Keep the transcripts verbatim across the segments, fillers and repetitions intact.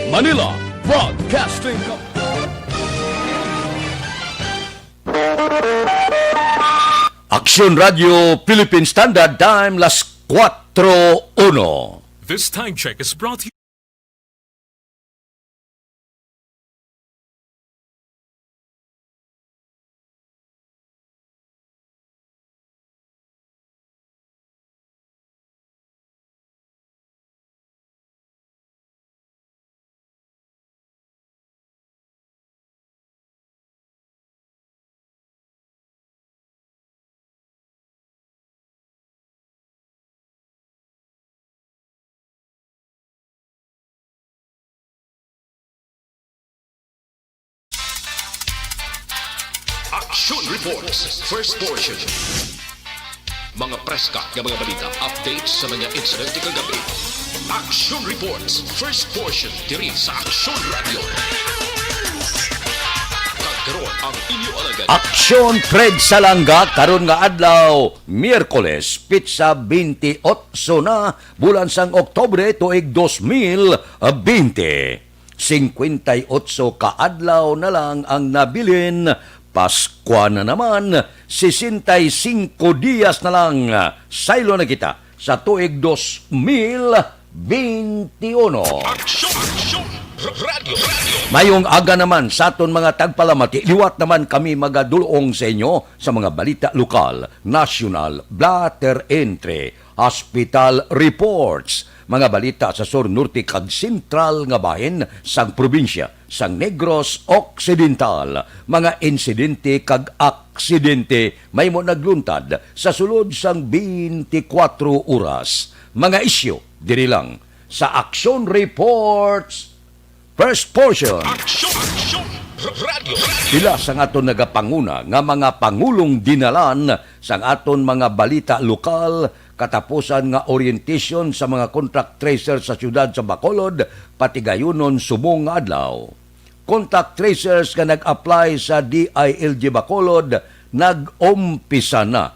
Manila Broadcasting Co-, Aksyon Radio Philippine Standard Time, las cuatro uno. This time check is brought to you Action Reports, first portion. Mga preska nga mga balita, updates sa mga insidente kagabi. Action Reports, first portion, diri sa Action Radio. Kag karon ang inyo alagad. Aksyon Fred Salanga karon nga adlaw, Miyerkules, petsa twenty-eight na, bulan sang Oktubre, tuig dos mil bente. Singkwenta y otso ka adlaw na lang ang nabilin, Paskwa na naman, sesenta y cinco dias na lang, saylo na kita sa tuig dos mil bente uno. Aksyon! Aksyon! Radyo! Radyo! Mayong aga naman sa aton mga tagpalamati. Liwat naman kami magadulong sa inyo sa mga balita lokal, nasyonal, blatter entry, hospital reports, mga balita sa sur, norte, kag sentral nga bahin sang probinsya sang Negros Occidental, mga insidente kag aksidente mahimo nagluntad sa sulod sang twenty-four oras, mga isyu diri lang sa Action Reports First Portion. Aksyon! Aksyon! Radyo! Pila sang aton nagapanguna nga mga pangulong dinalan sang aton mga balita lokal, katapusan nga orientation sa mga contact tracer sa siyudad sa Bacolod, patigayunon subong nga adlaw. Contact tracers nga nag-apply sa D I L G Bacolod nag-umpisa na.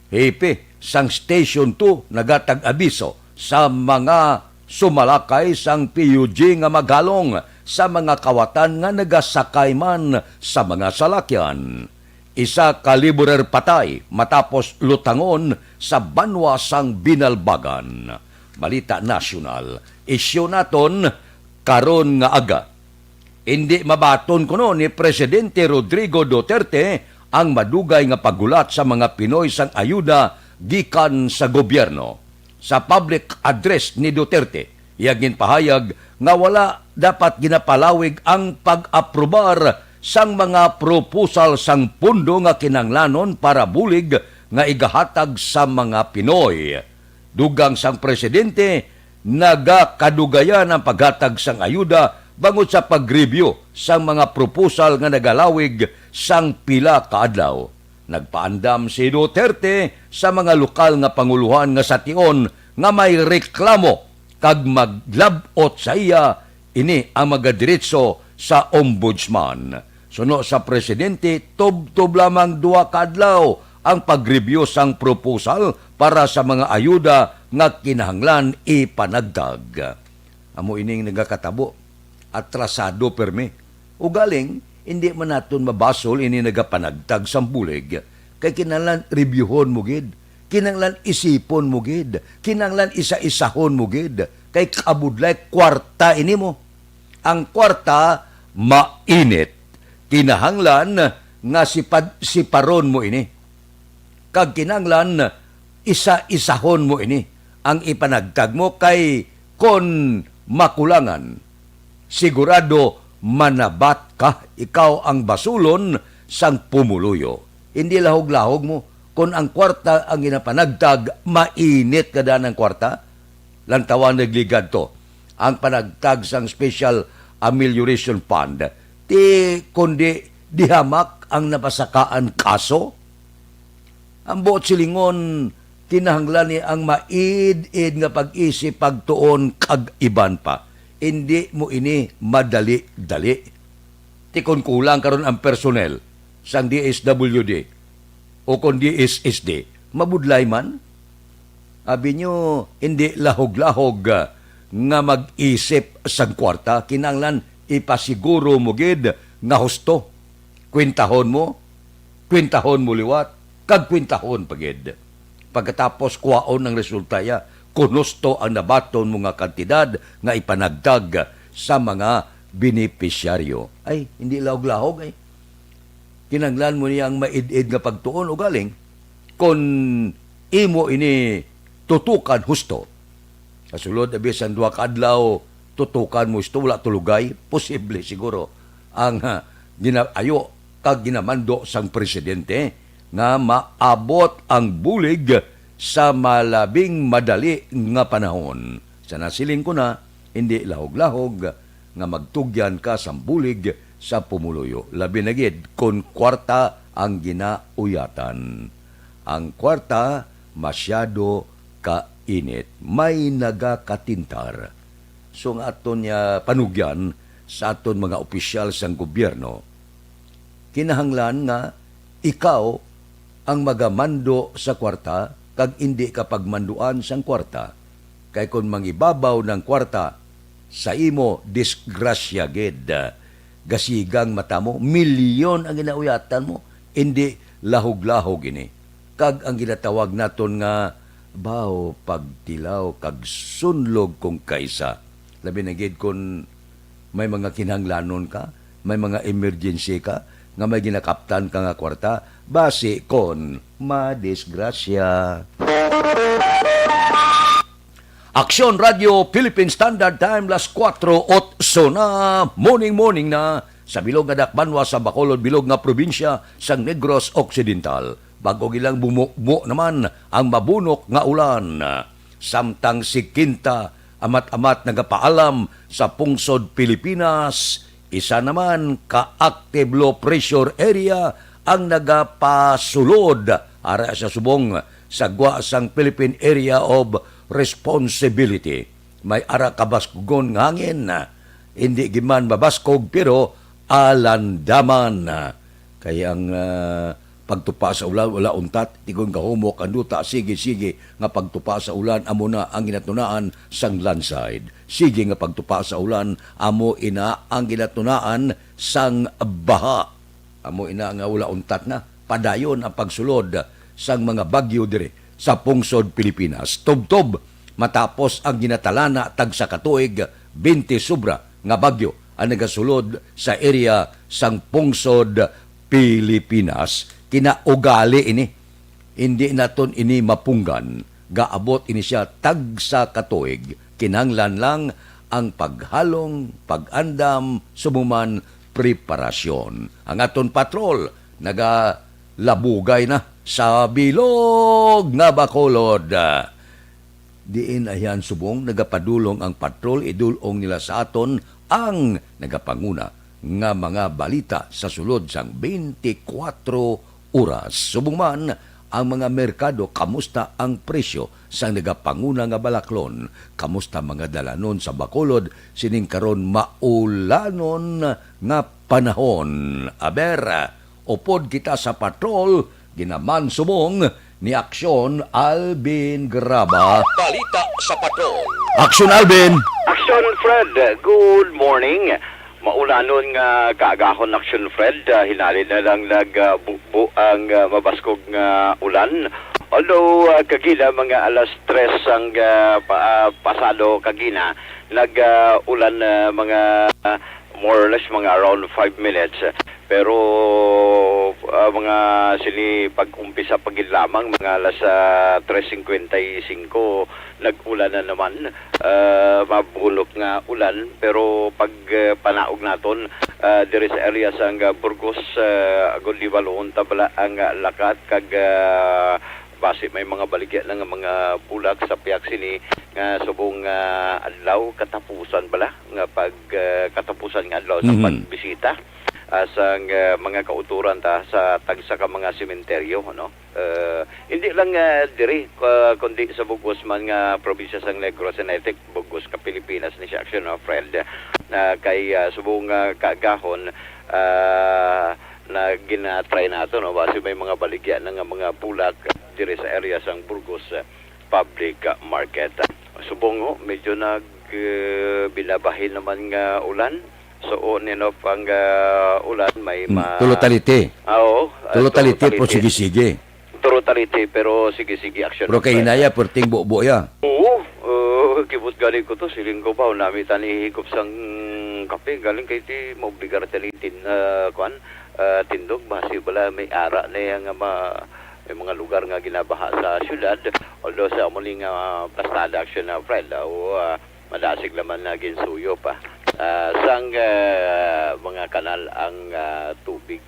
Hepe sang Station two nagatag abiso sa mga sumalakay sang P U G nga magalong sa mga kawatan nga nagasakay man sa mga salakyan. Isa ka laborer patay matapos lutangon sa banwa sang Binalbagan. Balita nasyonal, isyu naton karon nga aga. Indi mabaton kuno ni Presidente Rodrigo Duterte ang madugay nga paghulat sa mga Pinoy sang ayuda gikan sa gobyerno. Sa public address ni Duterte, iya ginpahayag nga wala dapat ginapalawig ang pag-aprobar sang mga proposal sang pondo nga kinahanglanon para bulig nga igahatag sa mga Pinoy. Dugang sang presidente, nagakadugayan ang paghatag sang ayuda bangod sa pag-review sang mga proposal nga nagalawig sang pila ka adlaw. Nagpaandam si Duterte sa mga lokal nga pangulohan nga sa tion nga may reklamo kag maglab-ot sa iya, ini ang magadiretso sa ombudsman. Suno sa presidente, tubtob lamang duha ka adlaw ang pag-review sang proposal para sa mga ayuda nga kinahanglan ipanagtag. Amo ining nagakatabo, atrasado permi. Ugaling, indi man naton mabasol ini nagapanagtag sang bulig, kay kinahanglan reviewhon mo gid, kinahanglan isipon mo gid, kinahanglan isa-isahon mo gid, kay kabudlay kwarta ini mo. Ang kwarta mainit. Kinahanglan nga sipad-siparon mo ini. Kag kinahanglan isa-isahon mo ini. Ang ipanagtag mo kay kon makulangan, sigurado manabat ka, ikaw ang basulon sang pumuluyo. Hindi lahog-lahog mo. Kon ang kwarta ang ginapanagtag, mainit ka daan ang kwarta. Lantawan nagligad to ang panagtag sang Special Amelioration Fund, ti kundi dihamak ang napasakaan kaso? Ang buot silingon, kinahanglan ni ang maid-id nga pag-isip, pagtuon, kag iban pa. Indi mo ini madali-dali. Ti kon kulang karon ang personnel sang D S W D, o kon D S S D, mabudlay man. Abi nyo, hindi lahog-lahog, ah, nga mag-isip sang kwarta, kinahanglan ipasiguro mo gid nga husto. Kwintahon mo, kwintahon mo liwat, kag kwintahon pa gid. Pagkatapos, kuhaon ang resulta iya, kung husto ang nabaton mo nga kantidad nga ipanagtag sa mga benepisyaryo. Ay, hindi lahog-lahog, ay. Kinahanglan mo niya ang maid-id nga pagtuon, ugaling kon imo ini tutukan husto. Sa sulod, abi, sang duha ka adlaw, tutukan mo husto, wala tulugay, posible siguro ang, ah, ginaayo kag ginamando sang presidente nga maabot ang bulig sa malabing madali nga panahon. Sa nasiling ko na, hindi lahog-lahog nga magtugyan ka sang bulig sa pumuluyo, labi na gid kon kwarta ang ginauyatan. Ang kwarta masyado ka init, may nagakatintar. So, ang aton nga panugyan sa aton mga opisyal sang gobyerno, kinahanglan nga ikaw ang magamando sa kwarta kag indi ka pagmanduan sang kwarta. Kay kon mangibabaw ng kwarta sa imo, disgrasya gid. Gasigang mata mo, milyon ang ginauyatan mo, indi lahog-lahog ini. Kag ang ginatawag naton nga baw pagtilaw kag sunlog kung kaisa. Labi na gid kon may mga kinahanglanon ka, may mga emergency ka, nga may ginakaptan ka nga kwarta, basi kon madisgrasya. Aksyon Radio Philippine Standard Time, las kuwatro otso na, morning, morning na, sa bilog nga dakbanwa sa Bacolod, bilog nga probinsya sang Negros Occidental. Bag-o gilang bumubo naman ang mabunok nga ulan. Samtang si Quinta amat-amat nagapaalam sa pungsod Pilipinas, isa naman ka active low pressure area ang nagapasulod ara sa subong sa gwa sang Philippine Area of Responsibility. May ara kabaskugon nga hangin, hindi giman mabaskog pero alandaman. Kay ang, ah, pagtupa sa ulan wala untat, tigon gahumok ang duta, sige, sige nga pagtupa sa ulan amo na ang ginatunaan sang landslide. Sige nga pagtupa sa ulan amo ina ang ginatunaan sang baha. Amo ina nga wala untat na padayon ang pagsulod sang mga bagyo diri sa pungsod Pilipinas. Tubtob matapos ang ginatalana tagsa ka tuig, twenty sobra nga bagyo ang nagasulod sa area sang pungsod Pilipinas. Kinaugali ini. Hindi naton ini mapunggan. Gaabot ini siya tagsa ka tuig. Kinahanglan lang ang paghalong, pag-andam, subong man preparasyon. Ang aton patrol nagalabugay na sa bilog nga Bacolod. Diin ayan subong nagapadulong ang patrol, idul-ong nila sa aton ang nagapanguna nga mga balita sa sulod sang twenty-four oras. Subong man ang mga merkado, kamusta ang presyo sang nagapanguna nga balaklon? Kamusta mga dalanon sa Bacolod sining karon maulanon nga panahon? Aber, upod kita sa patrol, ginamansubong ni Aksyon Alvin Graba. Balita sa Patrol. Aksyon Alvin! Aksyon Fred, good morning. Maulanon nga kaagahon, Aksyon Fred. Ah, hinali na lang nag, ah, bu-, bu-, ang, ah, mabaskog nga ulan. Although, ah, kagina, mga alas tres ang, ah, pa-, ah, pasado kagina, nag, ah, ulan, ah, mga, ah, more or less, mga around five minutes. Pero, ah, mga sini pag-umpisa pa gid lamang, mga alas, ah, tres cincuenta y cinco, nag-ulan na naman. Ah, mabunok nga ulan, pero pag, ah, panaog naton, ah, diri sa area sang, ah, Burgos, ah, agod liwaloon ta bala ang, ah, lakat kag, ah, basi may mga baligya na nga mga bulak sa pihak sini nga subong, ah, adlaw katapusan bala nga pag, ah, katapusan nga adlaw sa Mhm. pagbisita, ah, sang, ah, mga kauturan ta sa tagsa ka mga sementeryo, no? Ah, hindi lang, ah, diri, ah, kundi sa bug-os man nga probinsya sang Negros Oriental, bug-os ka Pilipinas ni siya, Aksyon, no, Fred? Ah, kay, ah, subong nga kaagahon, ah, na gina-try nato, no? Basi may mga baligya na nga mga bulak diri sa area sang Burgos, ah, Public, ah, Market. Subong, ho, medyo nag, eh, binabahin naman nga ulan. So, on and off ang, ah, ulan, may Hmm, ma- tulo taliti. Ah, oo, ah, Tulo tulo taliti, pero taliti. Sige-sige. Tulo taliti, pero sige-sige action Pero of kay God. Hinaya, perting bubo ya. Oo, uh, kibot gani ko to, siling ko ba, nami tani higop sang kape, galing kay ti maobligar tani tin, ah, kuan, ah, tindog, basi bala may ara na yang ma-, may mga lugar nga ginabaha sa syudad, although sa amo ni nga plastada action na, Fred, ah, o, ah, madasig naman na ginsuyo pa. Ah, sang, ah, mga kanal ang, ah, tubig,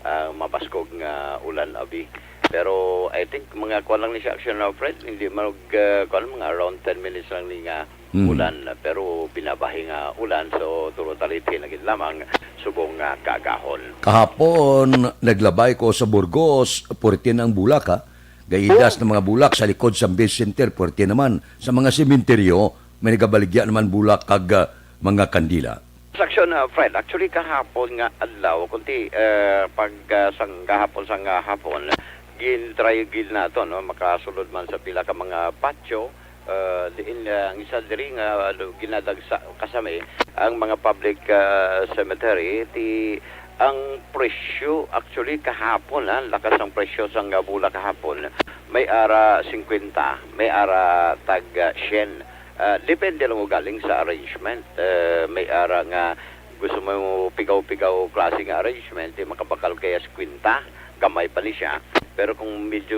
ah, mabaskog nga ulan abi. Pero I think mga kuwan lang ni siya, action na, Fred, hindi mag, ah, kuwan, mga around ten minutes lang ni nga Mm. ulan, pero binabahi nga ulan, so tulo taliti na gid lamang subong nga kaagahon. Kahapon, naglabay ko sa Burgos, puwerte na ang bulak, ha. Gaidas Oh. ng mga bulak sa likod sa Base Center, puwerte naman. Sa mga sementeryo, may nagabaligya naman bulak kag, ah, mga kandila. Sa aksyon, ah, Fred, actually, kahapon nga adlaw, kunti, eh, pag, ah, sang kahapon, sang, ah, hapon, gin-try gid nato, no, makasulod man sa pila ka mga patio, ah, diin, ah, ang isa diri nga, ah, ginadagsa kasami ang mga public, ah, cemetery, ti ang presyo, actually, kahapon, ha, lakas ang presyo sang, ah, bola kahapon, may ara singkwenta, may ara tag, ah, syen. Ah, depende lang ugaling sa arrangement. Eh, may ara nga gusto mo pigaw-pigaw klase nga arrangement, di makabakal kaya singkwenta, gamay pa ni siya. Pero kung medyo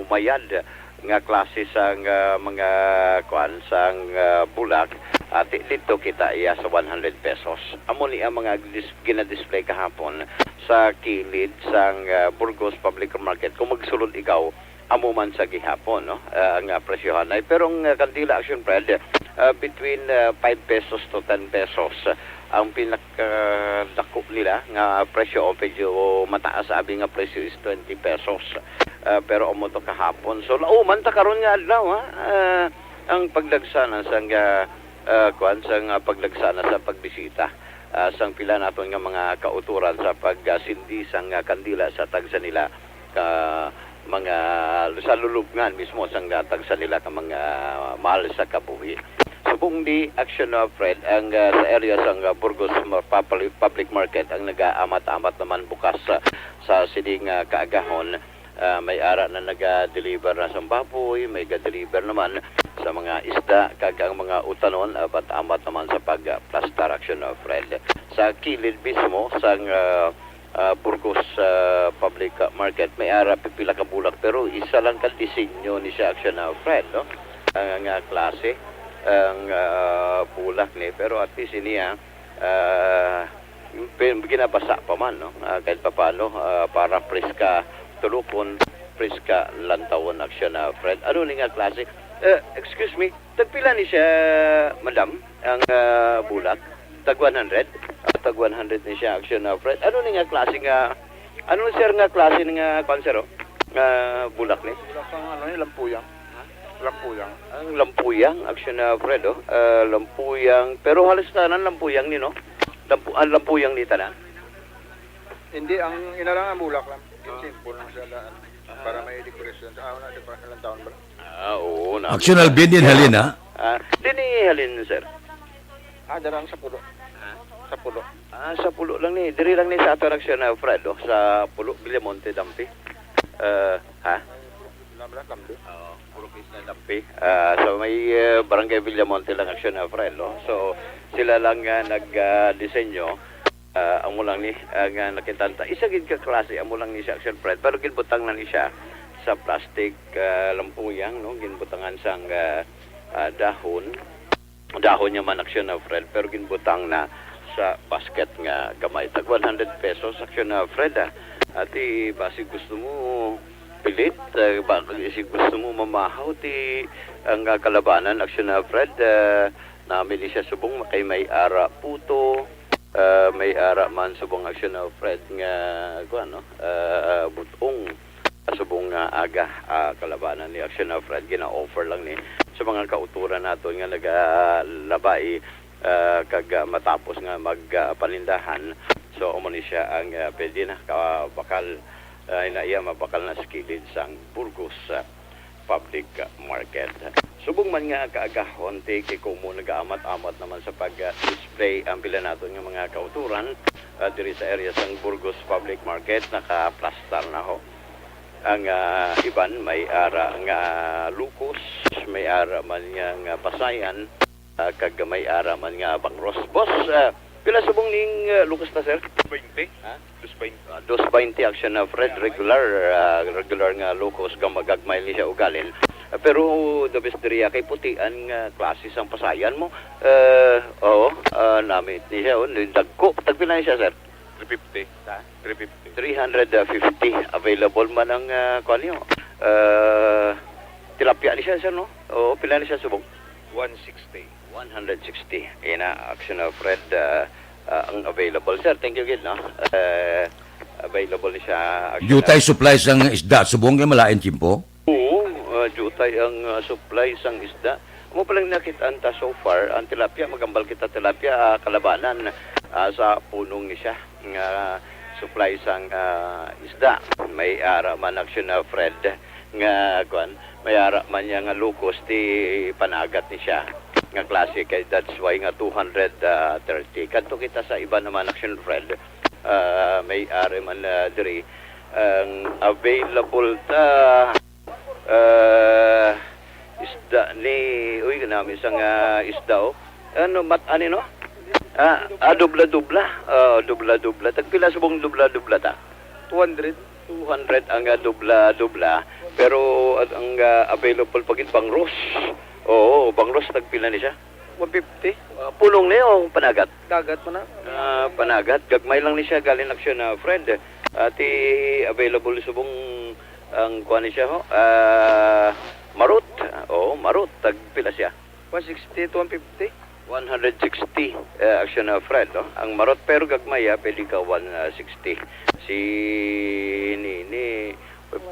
mayad nga klase sang, ah, mga kuan, sang, ah, bulak, ati dito kita iya sa one hundred pesos. Amo ni ang mga dis-, gina-display kahapon sa kilid sang, ah, Burgos Public Market. Kung magsulod ikaw, amo man sa gihapon, no? Ah, ang, ah, presyohan ay, pero ang, ah, kandila, action, Fred, ah, between, ah, five pesos to ten pesos. Ang pinakadako nila nga presyo, o medyo mataas abi nga presyo, is twenty pesos. Ah, pero amo to kahapon. So, lauman ta karon nga adlaw, ha? Ah, ang pagdagsana sang, ah, ah, kuwan, sang, ah, pagdagsana sa pagbisita, ah, sang pila naton nga mga kauturan sa pagsindi sang, ah, kandila sa tagsa nila ka mga, sa lulubngan mismo sang, ah, tagsa nila ka mga mahal sa kabuhi. Subong di action, ah, Fred, ang, ah, sa area sang, ah, Burgos ma-, Papali-, Public Market ang nagaamat-amat naman bukas sa, sa sining, ah, kaagahon. Ah, may ara na naga-deliver na sang baboy, may ga-deliver naman sa mga isda, kag ang mga utanon, ah, amat-amat naman sa pag, ah, plastar action, ah, Fred. Sa kilid mismo sang, ah, ah, Burgos, ah, Public, ah, Market, may ara pipila ka bulak, pero isa lang ka disenyo ni siya action, ah, Fred, no? Ang, ang, ah, klase, ang, ah, bulak ni, pero at least ini, ah, ah, pin-, ginabasa pa man, no? Ah, kahit papaano, ah, para preska tulukon, preska lantawon action, ah, Fred. Ano ni nga klase? Eh, excuse me, tagpila ni siya, madam, ang, ah, bulak? Tag one hundred? Ah, tag one hundred ni siya action, ah, Fred. Ano ni nga klase nga, ano, sir, nga klase ni nga, kwan, sir, oh? Nga bulak ni? Bulak ang ano ni, lampuyang. Lampuyang. Ang lampuyang, action, ah, Fred, oh. Ah, lampuyang. Pero halos tanan lampuyang ni, no? Lampu-, ang lampuyang ni tanan. Hindi, ang inarang ang bulak lang. Yung simple lang siya daan. Para may decoration. Sa ako na, di pa ilang taon ba? Ah, oo, na. Action Alvin din halin, ha? Ah, din ni halin, sir. Ah, darang sa pulo. Ha? Sa pulo. Ah, sa pulo lang ni. Diri lang ni sa ato action, ah, Fred, oh. Sa pulo, Villamonte, Dampi. Eh, ha? Lamla, Dampi. Oo, puro case na Dampi. Ah, so may, eh, Barangay Villamonte lang action, ah, Fred, no? So, sila lang nga nag, ah, disenyo. Ah, amo lang ni, ah, nga nakitanta. Isa gid ka klase, amo lang ni siya action, Fred. Pero ginbutang na ni siya sa plastic, ah, lampuyang, no? Ginbutangan sang, ah, ah, dahon. Dahon niya man action na, Fred, pero ginbutang na sa basket nga gamay. Tag one hundred pesos action na, Fred, ah. Ati, basi gusto mo pilit, ah, ba, si gusto mo mamahaw, ti ang, ah, kalabanan action na, Fred, ah, nami ni siya subong makay may ara puto, ah, may ara man subong action na, Fred, nga, kuwan, no? Ah, butong. Subong nga aga, ah, kalabanan ni action na, Fred, gina-offer lang ni sa mga kauturan naton nga nagalabay, ah, kag, ah, matapos nga mag, ah, panindahan. So, amo ni siya ang, ah, pwede na kabakal, ah, na iya mabakal na sa kilid sang Burgos, ah, Public Market. Subong man nga kaagahon, ti kay kumo nagaamat-amat naman sa pag-display ang pila naton nga mga kauturan, ah, diri sa area sang Burgos Public Market, nakaplastar na ho. Ang, ah, iban may ara nga lukos, may ara man nga, nga pasayan, ah, kag may ara man nga bangros. Boss, ah, pila subong ning, ah, lukos ta, sir? Twenty. Ha? Dos baynte. Ah, dos baynte action na, Fred, regular, ah, regular nga lukos, gam-, gagmay ni siya ugalin. Ah, pero the best diriya kay putian nga klase sang pasayan mo. Eh, oo, ah, namit ni siya, oh, dagko. Tagpila ni siya, sir? Three fifty. Sa? Three fifty. Three hundred fifty. Available man ang, ah, kuwan niyo. Ah, tilapia ni siya, sir, no? Oo, pila ni siya subong? One sixty. One hundred sixty. Ina, action na, Fred, ah, ah, ang available. Sir, thank you gid, no? Eh, available ni siya, action na. Jutay supply sang isda subong kay malain tiyempo? Oo, ah, jutay ang, ah, supply sang isda. Amo pa lang nakit-an ta so far, ang tilapia, magambal kita tilapia, ah, kalabanan, ah, sa punong ni siya nga supply sang, ah, isda. May ara man action na, Fred, nga, kwan, may ara man niya nga lukos, ti panagat ni siya nga klase, kay that's why nga two hundred thirty. Kadto kita sa iba naman action, Fred. Ah, may ara man, ah, diri. Ang available ta, ah, isda ni, uy, kanami sang, ah, isda, oh. Ano, mat-, ani, no? Ah, ah, dubla-dubla. Ah, dubla-dubla. Tagpila subong dubla-dubla ta? Two hundred. Two hundred ang, ah, dubla-dubla. Pero ang, ang, ah, available pa gid bangros. Oo, bangros, tagpila ni siya? One fifty. Ah, punong ni o panagat? Dagat man na. Ah, panagat. Gagmay lang ni siya galing action na, Fred. Ati available subong ang kuan ni siya, ho? Ah, marot. Oo, marot. Tagpila siya? One sixty to one fifty. One hundred sixty, eh, action na, Fred, no? Ang marot, pero gagmay, ah, pwede ka one sixty. Si Nini,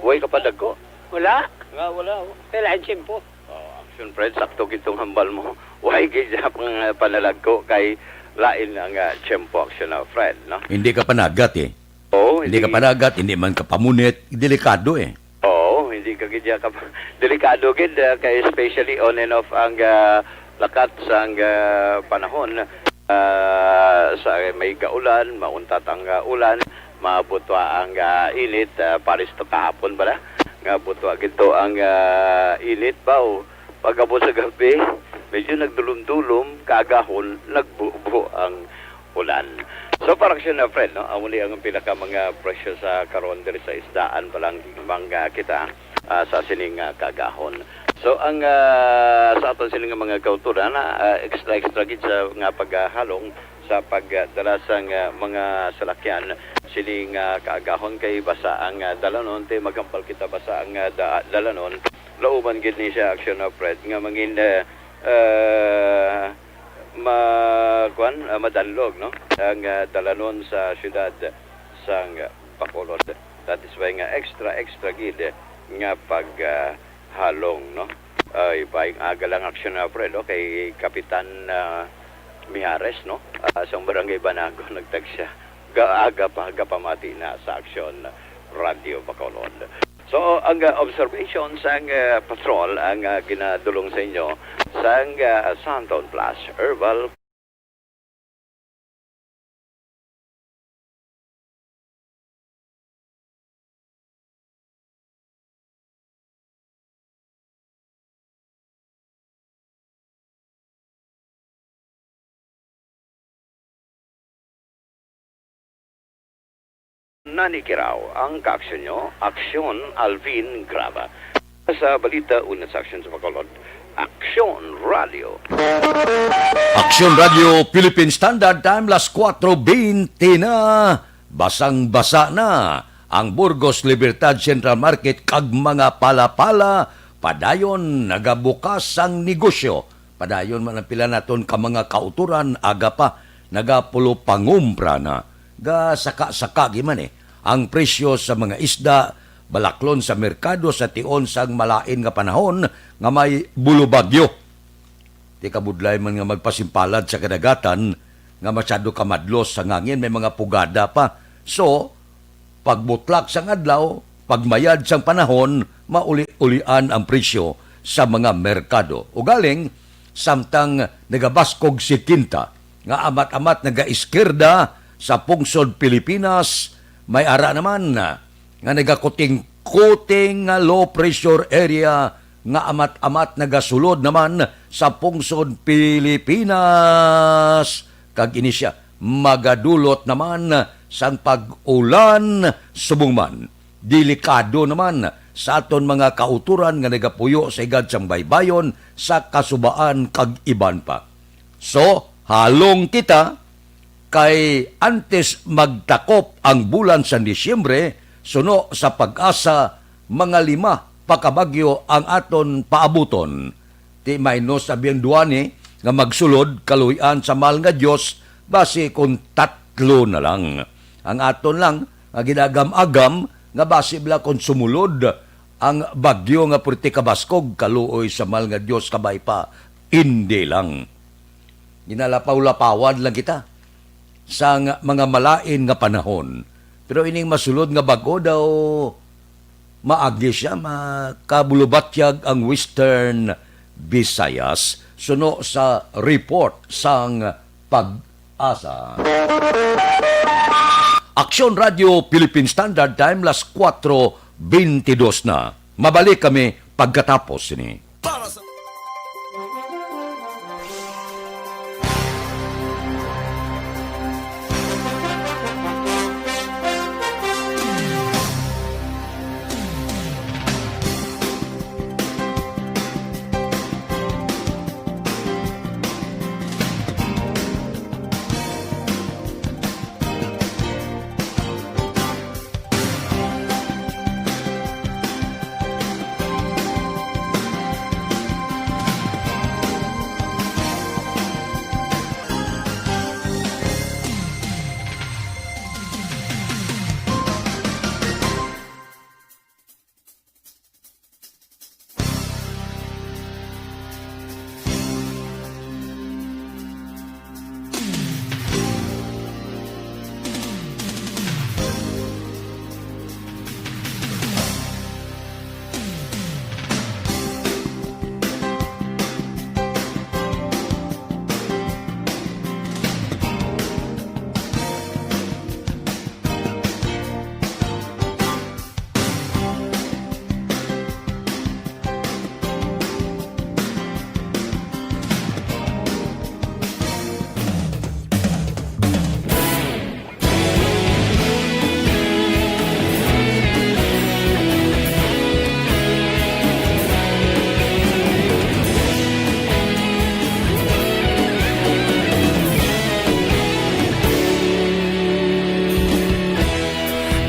way ka pa dagko? Wala. Nga, wala, oh. Kailangan tiyempo. Oh, action, Fred, sakto gid tong hambal mo. Way gid siya pang, ah, panalagko kay lain ang, ah, tiyempo, action na, Fred, no? Hindi ka panagat, eh. Oo, Hindi ka hindi. panagat, hindi man ka pamunit, delikado, eh. Oo, hindi ka gid ka delikado gid, ah, kay especially on and off ang, ah, lakat sang, ah, panahon. Ah, sa may gaulan, mauntat ang, ah, ulan, maabot pa ang, ah, init, ah, pares to kahapon bala. Nga abot pa gid to ang, ah, init ba, o pag-abot sa gabi, medyo nagdulom-dulom, kaagahon, nagbubo ang ulan. So, para sa, na, Fred, no, amo ni ang pinaka mga presyo sa karon diri sa isdaan pa lang, mga kita, ah, sa sining, ah, kaagahon. So, ang, ah, sa aton sining mga kauturan, ah, extra, extra gid sa nga paghalong sa pagdala sang, ah, mga salakyan sining, ah, kaagahon kay basa ang, ah, dalanon, ti magambal kita basa ang, ah, da-, dalanon. Lauman gid ni siya, action na, Fred, nga mangin, ah, ah, ma-, kuwan, ah, madanlog, no? Ang, ah, dalanon sa siyudad sang Bacolod. That is why nga extra, extra gid nga pag, ah, halong, no? Ay, paing aga lang action na, Fred, no? Kay Kapitan, ah, Mijares, no? Ah, sang Barangay Banago, nagtag siya. Gaaga pa, gapamati na sa action, Radio Bacolod. So, ang, ah, observation sang, ah, patrol ang, ah, ginadulong sa inyo sang, ah, Santon Plus Herbal. Nanikiraw ang kaaksyon nyo, Aksyon Alvin Graba. Sa balita, una sa aksyon sa Bacolod, Aksyon Radio. Aksyon Radio Philippine Standard Time, las kuwatro bente na. Basang-basa na ang Burgos Libertad Central Market kag mga palapala, padayon nagabukas ang negosyo. Padayon man ang pila naton ka mga kauturan, aga pa, nagapulo pangumpra na. Gasaka-saka gid man, eh, ang presyo sa mga isda, balaklon sa merkado sa tion sang malain nga panahon nga may bulubagyo. Ti kabudlay man nga magpasimpalad sa kadagatan, nga masyado ka madlos sa hangin, may mga pugada pa. So, pagbutlak sang adlaw, pagmayad sang panahon, mauli-ulian ang presyo sa mga merkado. Ugaling, samtang nagabaskog si Quinta, nga amat-amat nagaiskirda sa pungsod Pilipinas, may ara naman nga nagakuting-kuting nga low pressure area nga amat-amat nagasulod naman sa pungsod Pilipinas, kag ini sia magadulot naman sang pag-ulan, subong man delikado naman sa aton mga kautoran nga nagapuyo sa higad sang baybayon, sa kasubaan, kag iban pa. So, halong kita, kay antes magtakop ang bulan sang Disyembre, suno sa PAGASA, mga lima pa ka bagyo ang aton paabuton. Ti minus abi ang duwani nga magsulod, kaluy-an sa mahal nga Dios, basi kon tatlo na lang. Ang aton lang nga ginagam-agam nga basi bala kon sumulod ang bagyo nga pwerte kabaskog, kaluoy sa mahal nga Dios, kabay pa, indi lang. Ginalapaw-lapawan lang kita sang mga malain nga panahon. Pero ining masulod nga bag-o daw, maagi sia makabulubatyag ang Western Visayas, suno sa report sang PAGASA. Aksyon Radio Philippine Standard Time, las kuwatro beintidos na. Mabalik kami pagkatapos sini. Para sa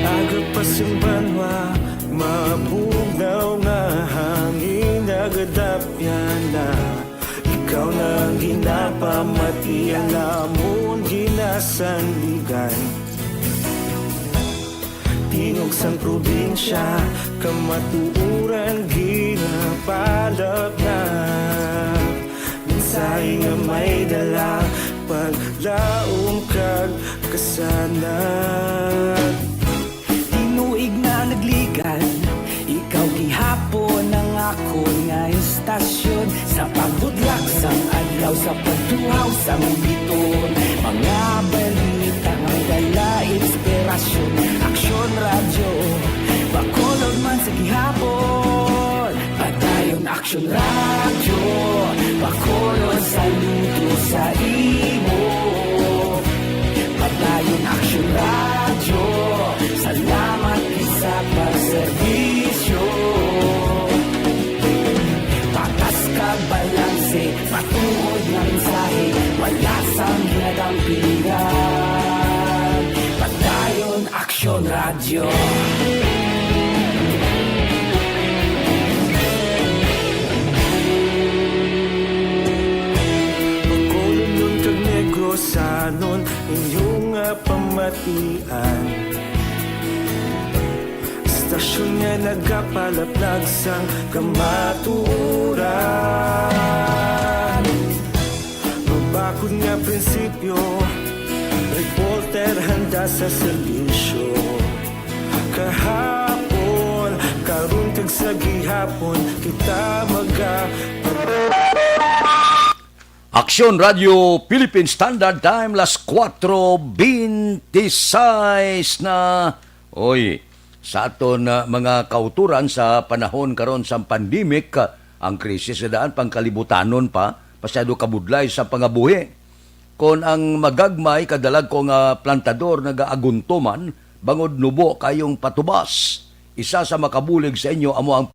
Aga pa sing banwa, mabugnaw nga hangin nagadapyan na. Ikaw na ang ginapamati, ang amon ginasandigan. Tingog sang probinsya, kamatuoran ginapalapnap. Mensahe nga may dala, paglaom kag kasanag. Tinuig na nagligan, ikaw gihapon ang akon nga istasyon. Sa pagbutlak sang adlaw, sa pagtuhaw sang biton, mga balita nga dala inspirasyon. Aksyon Radyo, Bacolod man sa gihapon. Padayon Aksyon Radyo, Bacolod, saludo sa imo. Padayon Aksyon Radyo, salamat gid sa pagserbisyo. Patas kag balanse, matuod nga mensahe, wala sang ginadampingan. Padayon Aksyon Radyo. Bacolodnon kag Negrosanon, inyo nga pamatian. Istasyon nga nagapalaplag sang kamatuoran. Mabakod nga prinsipyo, Porter handa sa serbisyo. Kahapon, karon kag sa gihapon, kita maga- Aksyon Radio Philippine Standard Time, las kuwatro bente seis na. Oy, sa aton, ah, mga kauturan sa panahon karon sang pandemic, ah, ang krisis sa daan pangkalibutanon pa, masyado kabudlay sa pangabuhi. Kon ang magagmay kadalagko nga plantador nagaaguntuman bangod nubo kayong patubas, isa sa makabulig sa inyo amo ang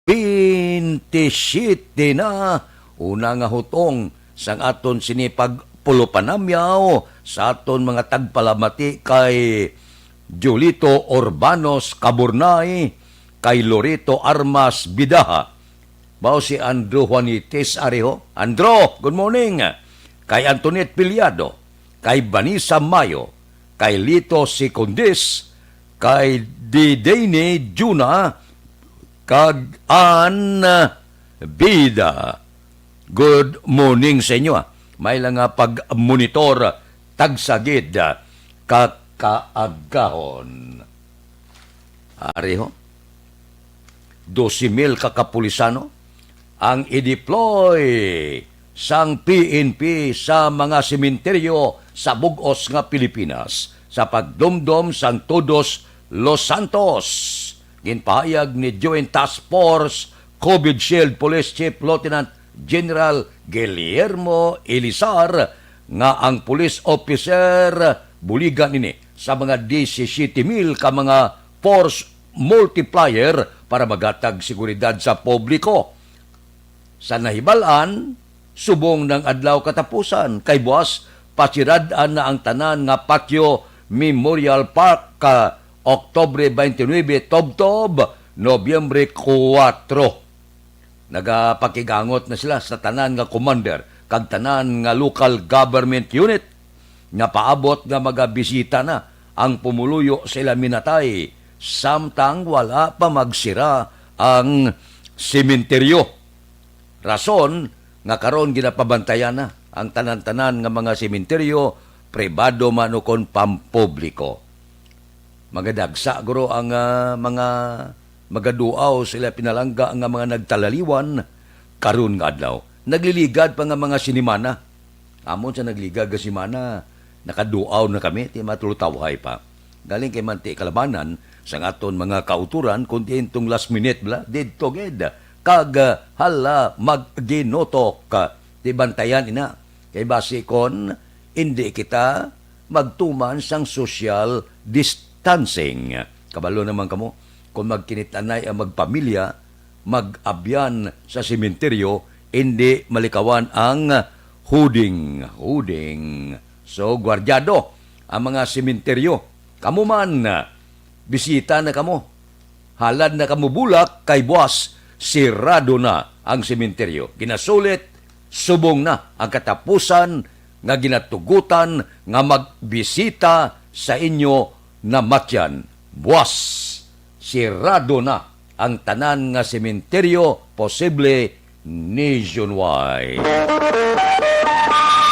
Bente siyete na, una nga hutong sang aton sini pagpulupanamyaw sa aton mga tagpalamati kay Julito Urbanos Caburnay, kay Lorito Armas Bidaha, mao si Andrew Juanites Areho. Andrew, good morning. Kay Antoinette Piliado, kay Vanessa Mayo, kay Lito Secundis, kay Didene Juna, kag Ann Bida. Good morning sa inyo, ah. May lang nga pag-monitor, tagsagid, ah, kakaagahon. Ari ho, dose mil ka kapulisano ang i-deploy sang P N P sa mga sementeryo sa bug-os nga Pilipinas sa pagdumdom sang Todos los Santos. Ginpahayag ni Joint Task Force COVID Shield Police Chief Lieutenant General Guillermo Elizar nga ang police officer buligan ini sa mga disisiyete mil ka mga force multiplier para maghatag seguridad sa publiko. Sa nahibal-an, subong ng adlaw katapusan, kay buas pasirad-an na ang tanan nga patio Memorial Park ka Oktubre twenty-nine, tubtob Nobyembre kuwatro. Nagapakigangot na sila sa tanan nga commander kag tanan nga local government unit nga paabot nga magabisita na ang pumuluyo sa ila minatay, samtang wala pa magsira ang sementeryo. Rason nga karon ginapabantayan na ang tanan-tanan nga mga sementeryo, pribado man ukon pampubliko. Magadagsa guro ang, ah, mga magaduaw sa ila pinalangga nga mga nagtalaliwan karon nga adlaw. Nagliligad pa nga mga sinimana. Amon sa nagligad nga simana, nakaduaw na kami, ti matulutawhay pa. Galing kay manti kalabanan sang aton mga kauturan, kundi intong last minute bala, didto gid. Kag, ah, hala, magginutok. Ti bantayan ina. Kay basi kon indi kita magtuman sang social distancing. Kabalo naman kamo, kung magkinitanay ang magpamilya, mag-abyan sa sementeryo, indi malikawan ang huding, huding. So, gwardyado ang mga sementeryo. Kamo man, bisita na kamo. Halad na kamo bulak kay buas, sirado na ang sementeryo. Ginasulit, subong na ang katapusan nga ginatugutan nga magbisita sa inyo namatyan. Buas, sirado na ang tanan nga sementeryo, posible nationwide.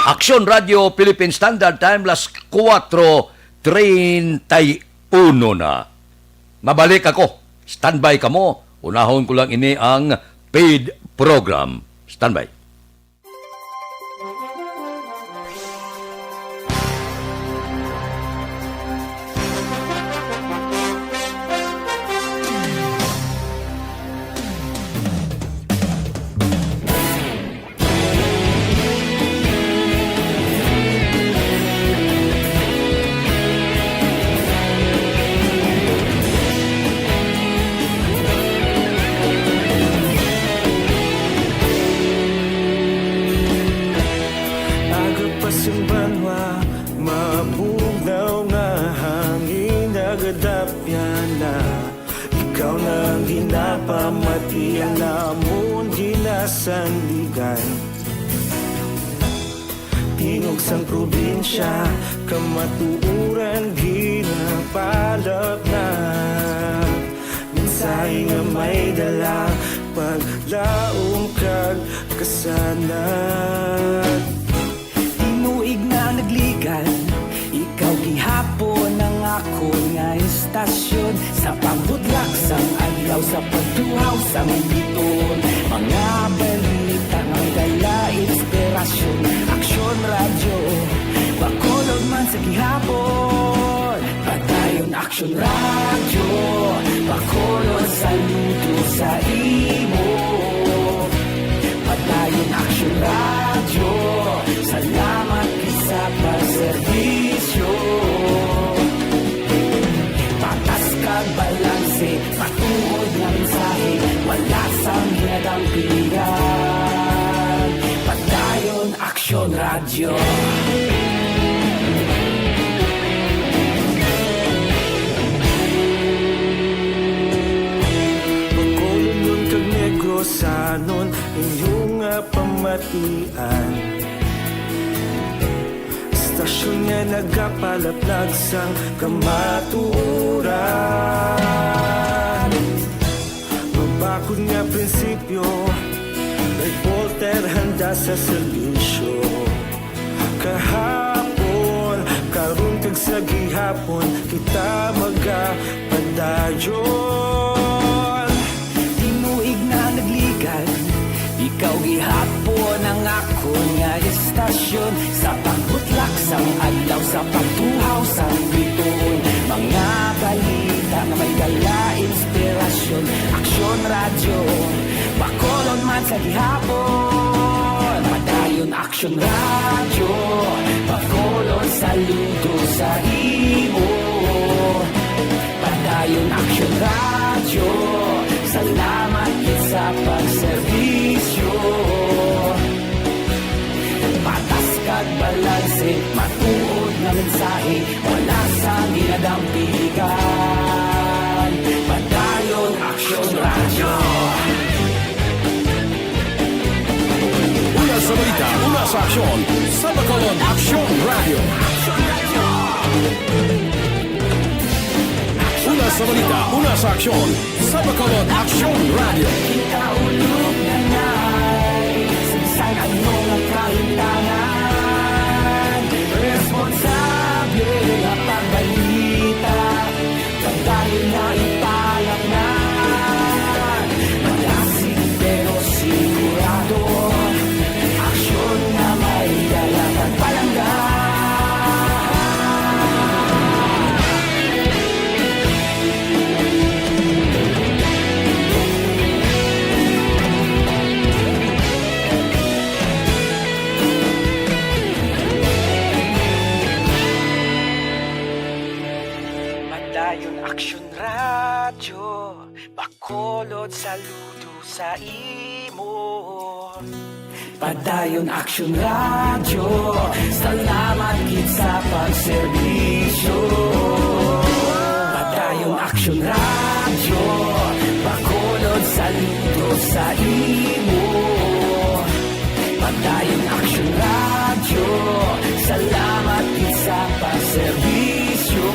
Aksyon Radio Philippine Standard Time, las kuwatro treinta y uno na. Mabalik ako. Standby kamo. Unahon ko lang ini ang paid Program, standby. Aga pa sing banwa, mabugnaw nga hangin nagadapyan na. Ikaw na ang ginapamatian namon ginasandigan. Tingog sang probinsya, kamatuoran ginapalapnap. Mensahe nga may dala, paglaom kag kasanag. Tinuig na nagligan, ikaw gihapon ang akon nga istasyon. Sa pagbutlak sang adlaw, sa pagtuhaw sang bituon, mga balita nga may dala inspirasyon. Aksyon Radyo, Bacolod man sa gihapon. Padayon Aksyon Radyo, Bacolod, saludo sa imo. Padayon Aksyon Radyo, salamat gid sa pagserbisyo. Patas kag balanse, matuod nga mensahe, wala sang ginadampigan. Padayon Aksyon Radyo. Bacolodnon kag Negrosanon, inyo nga pamatian. Istasyon nga nagapalaplag sang kamatuoran. Mabakod nga prinsipyo, reporter handa sa serbisyo. Kahapon, karon kag sa gihapon, kita magapadayon. Tinuig na nagligan, ikaw gihapon ang akon nga istasyon. Sa pagbutlak sang adlaw, sa pagtuhaw sang bituon, mga balita nga may dala inspirasyon. Aksyon Radyo, Bacolod man sa gihapon. Padayon Aksyon Radyo, Bacolod, saludo sa imo. Padayon Aksyon Radyo, salamat gid sa pagserbisyo. Patas kag balanse, matuod nga mensahe, wala sang ginadampigan. Padayon Aksyon Radyo. Una sa balita, una sa aksyon, sa Bacolod Aksyon Radyo. Una sa balita, una sa aksyon, sa Bacolod Aksyon Radyo. Kita ulog na nay, sa bisan ano nga kahimtangan, responsable nga pagbalita. Padayon na ipalapngan, malasig pero sigurado. Aksyon nga may dala kag palangga. Padayon Aksyon Radyo, Bacolod, saludo sa imo. Padayon Aksyon Radyo, salamat gid sa pagserbisyo. Padayon Aksyon Radyo, Bacolod, saludo sa imo. Padayon Aksyon Radyo, salamat gid sa pagserbisyo.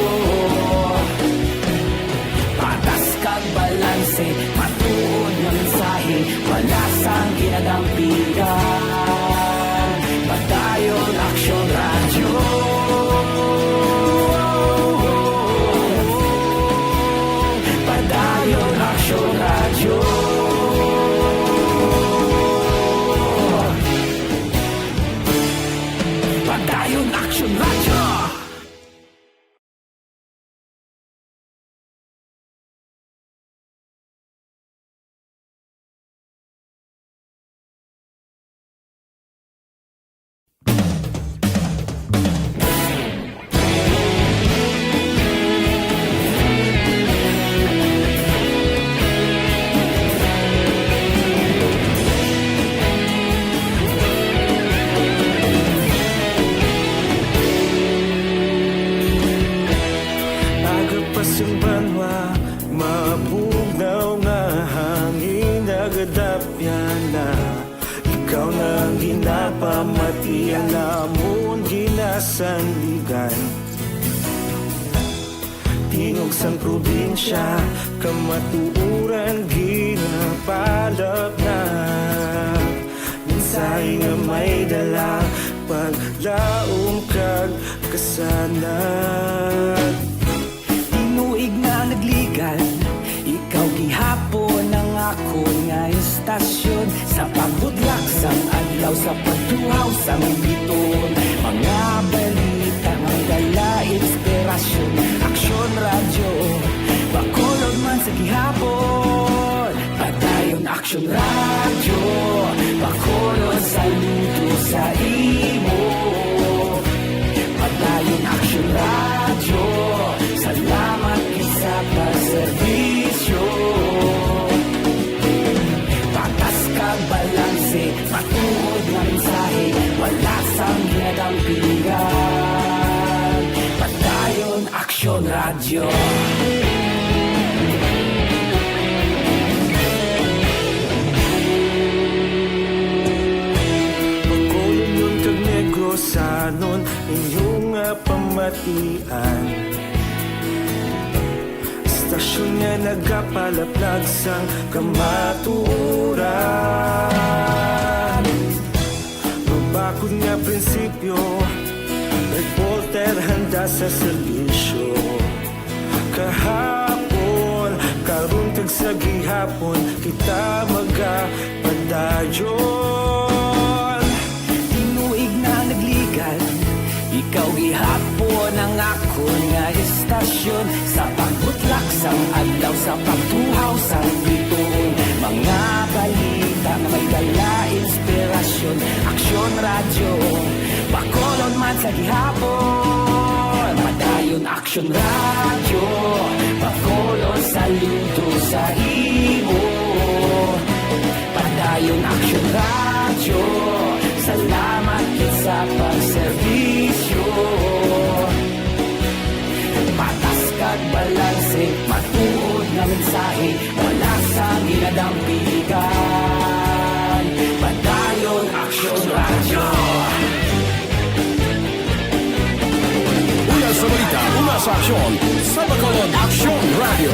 Patas kag balanse, matuod nga mensahe, wala sang ginadampigan. Padayon Aksyon Radyo. Padayon Aksyon Radyo. Sang banwa, mabugnaw nga hangin nagadapyan na. Ikaw na ang ginapamati, ang amon ginasandigan. Tingog sang probinsya, kamatuoran ginapalapnap. Mensahe nga may dala, paglaom kag kasanag. Tinuig nga nagligan, ikaw gihapon ang akon nga istasyon. Sa pagbutlak sang adlaw, sa pagtuhaw sang bituon, mga balita may dala inspirasyon. Aksyon Radyo, Bacolod man sa gihapon. Padayon Aksyon Radyo, Bacolod, saludo sa imo. Padayon Aksyon Radyo, salamat gid sa pagserbisyo. Patas kag balanse, matuod nga mensahe, wala sang ginadampingan. Padayon Aksyon Radyo. Bacolodnon kag Negrosanon, inyo nga pamatian. Istasyon nga nagapalaplag sang kamatuoran. Mabakod nga prinsipyo, reporter handa sa serbisyo. Kahapon, karon kag sa gihapon, kita magapadayon. Tinuig na nagligan, ikaw gihapon ang akon nga istasyon. Sa pagbutlak sang adlaw, sa pagtuhaw sang bituon, mga balita nga may dala inspirasyon. Aksyon Radyo, Bacolod man sa gihapon. Padayon Aksyon Radyo, Bacolod, saludo sa imo. Padayon Aksyon Radyo, salamat gid sa pagserbisyo. Patas kag balanse, matuod nga mensahe, wala sang ginadampigan. Padayon Aksyon Radyo. Una sa balita, una sa aksyon, sa Bacolod Aksyon Radyo.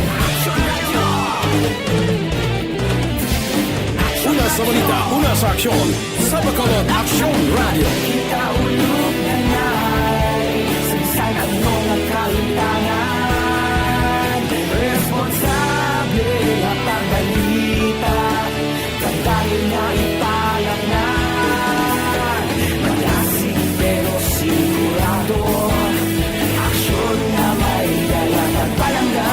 Una sa balita, una sa aksyon, sa Bacolod Aksyon Radyo. Kita ulog na nai, sa bisan ano nga kalimtangan, responsable nga pagbalita. Padayon nga ipalapngan, malasig pero sigurado, aksyon nga may dala kag palangga.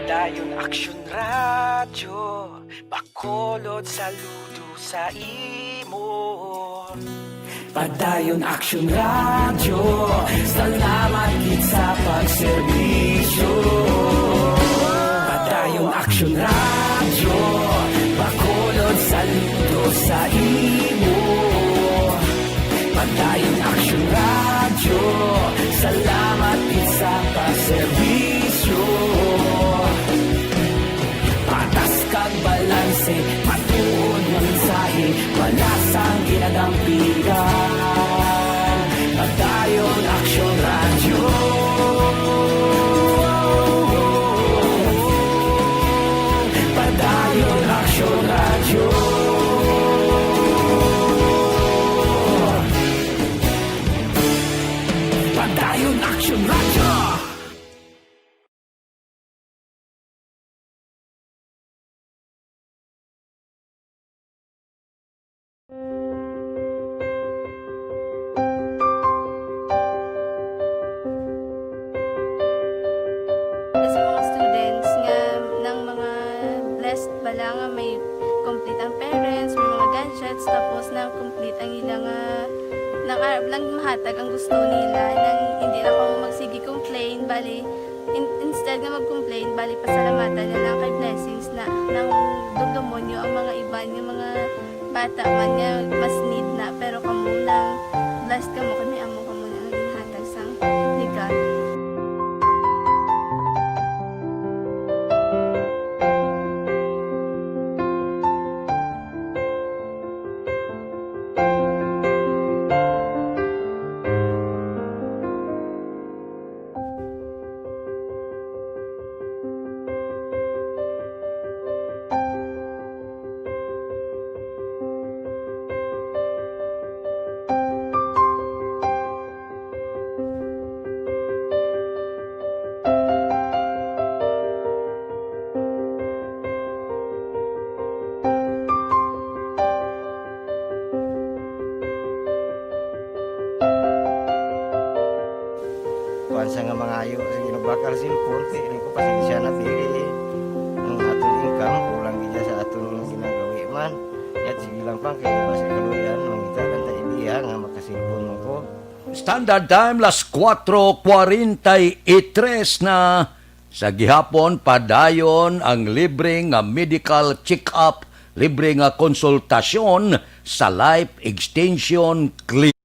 Padayon Aksyon Radyo, Bacolod, saludo sa imo. Padayon Aksyon Radyo, salamat gid sa pagserbisyo. Padayon Aksyon Radyo, Bacolod, saludo sa imo. Padayon Aksyon Radyo, salamat gid sa pagserbisyo. Patas kag balanse, matuod nga mensahe, wala sang ginadampigan. Padayon Aksyon Radyo. Padayon Aksyon Radyo. Padayon Aksyon Radyo. Sa mga students nga nang mga blessed bala nga may complete ang parents, may mga gadgets, tapos nang complete ang ila nga Nang arab lang mahatag ang gusto nila, nang hindi na ko magsige complain, bali, in-, instead nga mag-complain, bali, pasalamatan na lang kay blessings na nang dumdumonyo ang mga iban nga mga bata man nga mas need na, pero kamo lang, blessed kamo kay may amo kamo nga ginhatag sang ni God. Kuwan siya nga mangayo, sige, nagbakal cellphone, kay ko, pasensya na, dili. Ang aton income, kulang gid sa aton ginagawa man. Yat, sige lang, pang, kay basi kaluyan, mangita lang ta ideya nga makasilpon mo ko. Standard Time, las cuatro cuarenta y tres na sa gihapon. Padayon ang libre nga medical check-up, libre nga konsultasyon sa Life Extension Clinic.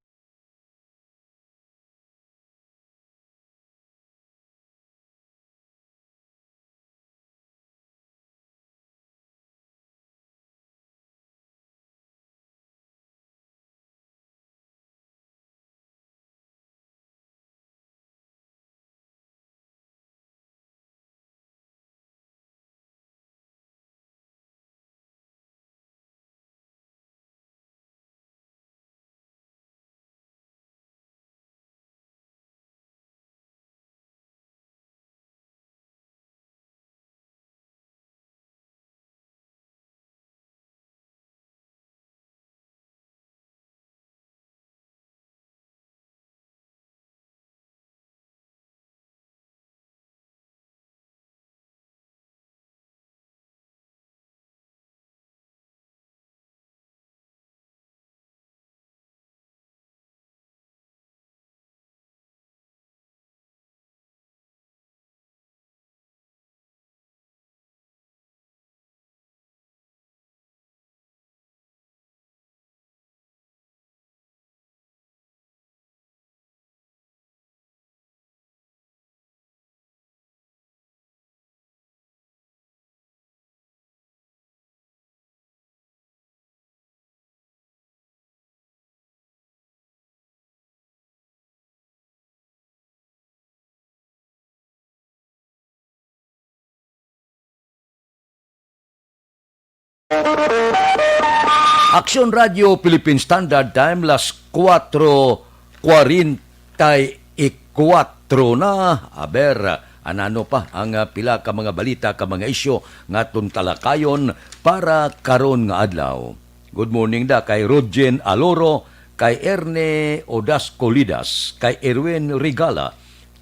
Aksyon Radio Philippine Standard Time, las cuatro cuarenta y cuatro na. Aber, anano pa ang, ah, pila ka mga balita, ka mga isyu nga aton talakayon para karon nga adlaw. Good morning da kay Rogen Aloro, kay Erne Odasco Lidas, kay Erwin Regala,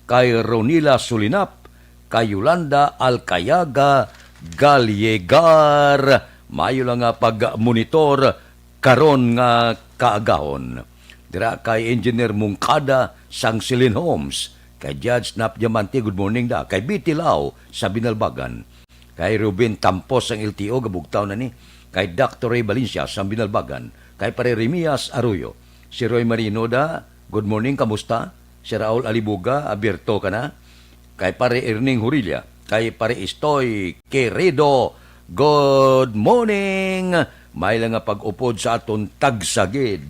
kay Ronila Sulinap, kay Yolanda Alcayaga Gallegar. Maayo lang nga pag-monitor karon nga kaagahon. Dira kay Engineer Mungkada sang Silin Homes, kay Judge Nap Diamante, good morning da, kay Betty Lau sa Binalbagan, kay Ruben Tampos sang L T O, gabugtaw na ni, kay Doctor Ray Valencia sang Binalbagan, kay Pare Remias Arroyo, si Roy Marino da, good morning, kamusta? Si Raul Alibuga, abierto ka na? Kay Pare Erning Hurilla, kay Pare Istoy Querido, good morning. May lang nga pag-upod sa aton tagsagid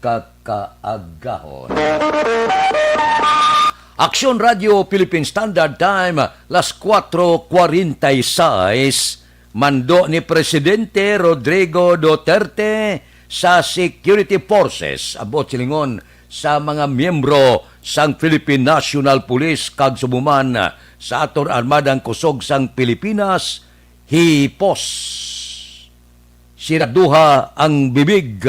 ka kaagahon. Aksyon Radio Philippine Standard Time, las cuatro cuarenta y seis. Mando ni Presidente Rodrigo Duterte sa security forces, abot silingon, sa mga miyembro sang Philippine National Police kag subong man sa aton Armadang Kusog sang Pilipinas, hipos. Siraduha ang bibig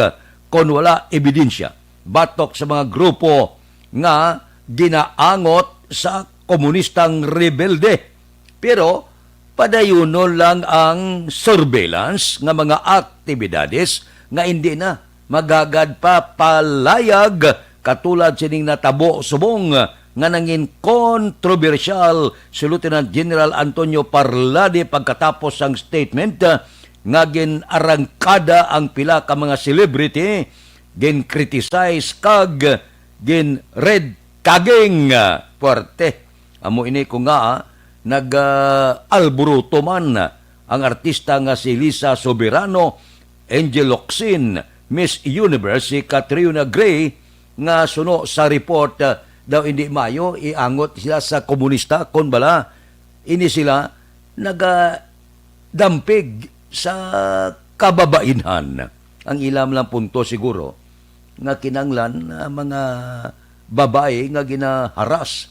kon wala ebidensya batok sa mga grupo nga ginaangot sa komunistang rebelde. Pero padayunon lang ang surveillance nga mga aktibidades nga indi na maghagad pa palayag katulad sining natabo subong nga nangin kontrobersyal si Lieutenant General Antonio Parlade pagkatapos sang statement, ah, nga gin-arangkada ang pila ka mga celebrity, gin-criticize kag gin-red tagging. Puwerte. Amo ini ko nga, ah, nag, ah, alburuto man ang artista nga si Lisa Soberano, Angel Locsin, Miss Universe si Catriona Gray, nga suno sa report, ah, daw hindi maayo iangot sila sa komunista kon bala ini sila nagadampig sa kababainhan. Ang ilam lang punto siguro nga kinanglan, ah, mga babayi nga ginaharas,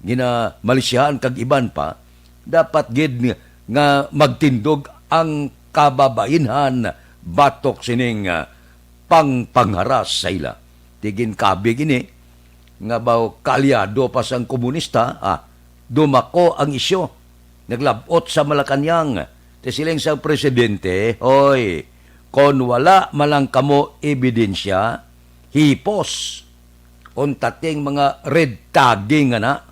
ginamalisyahan kag iban pa, dapat gid nga magtindog ang kababainhan batok sining, ah, pangpangharas sa ila. Ti ginkabig ini nga baw kaalyado pa sang komunista, ah, dumako ang isyu. Naglab-ot sa Malacañang, ti siling sang presidente, "Hoy, kon wala man lang kamo ebidensya, hipos. Untating mga red tagging nga na.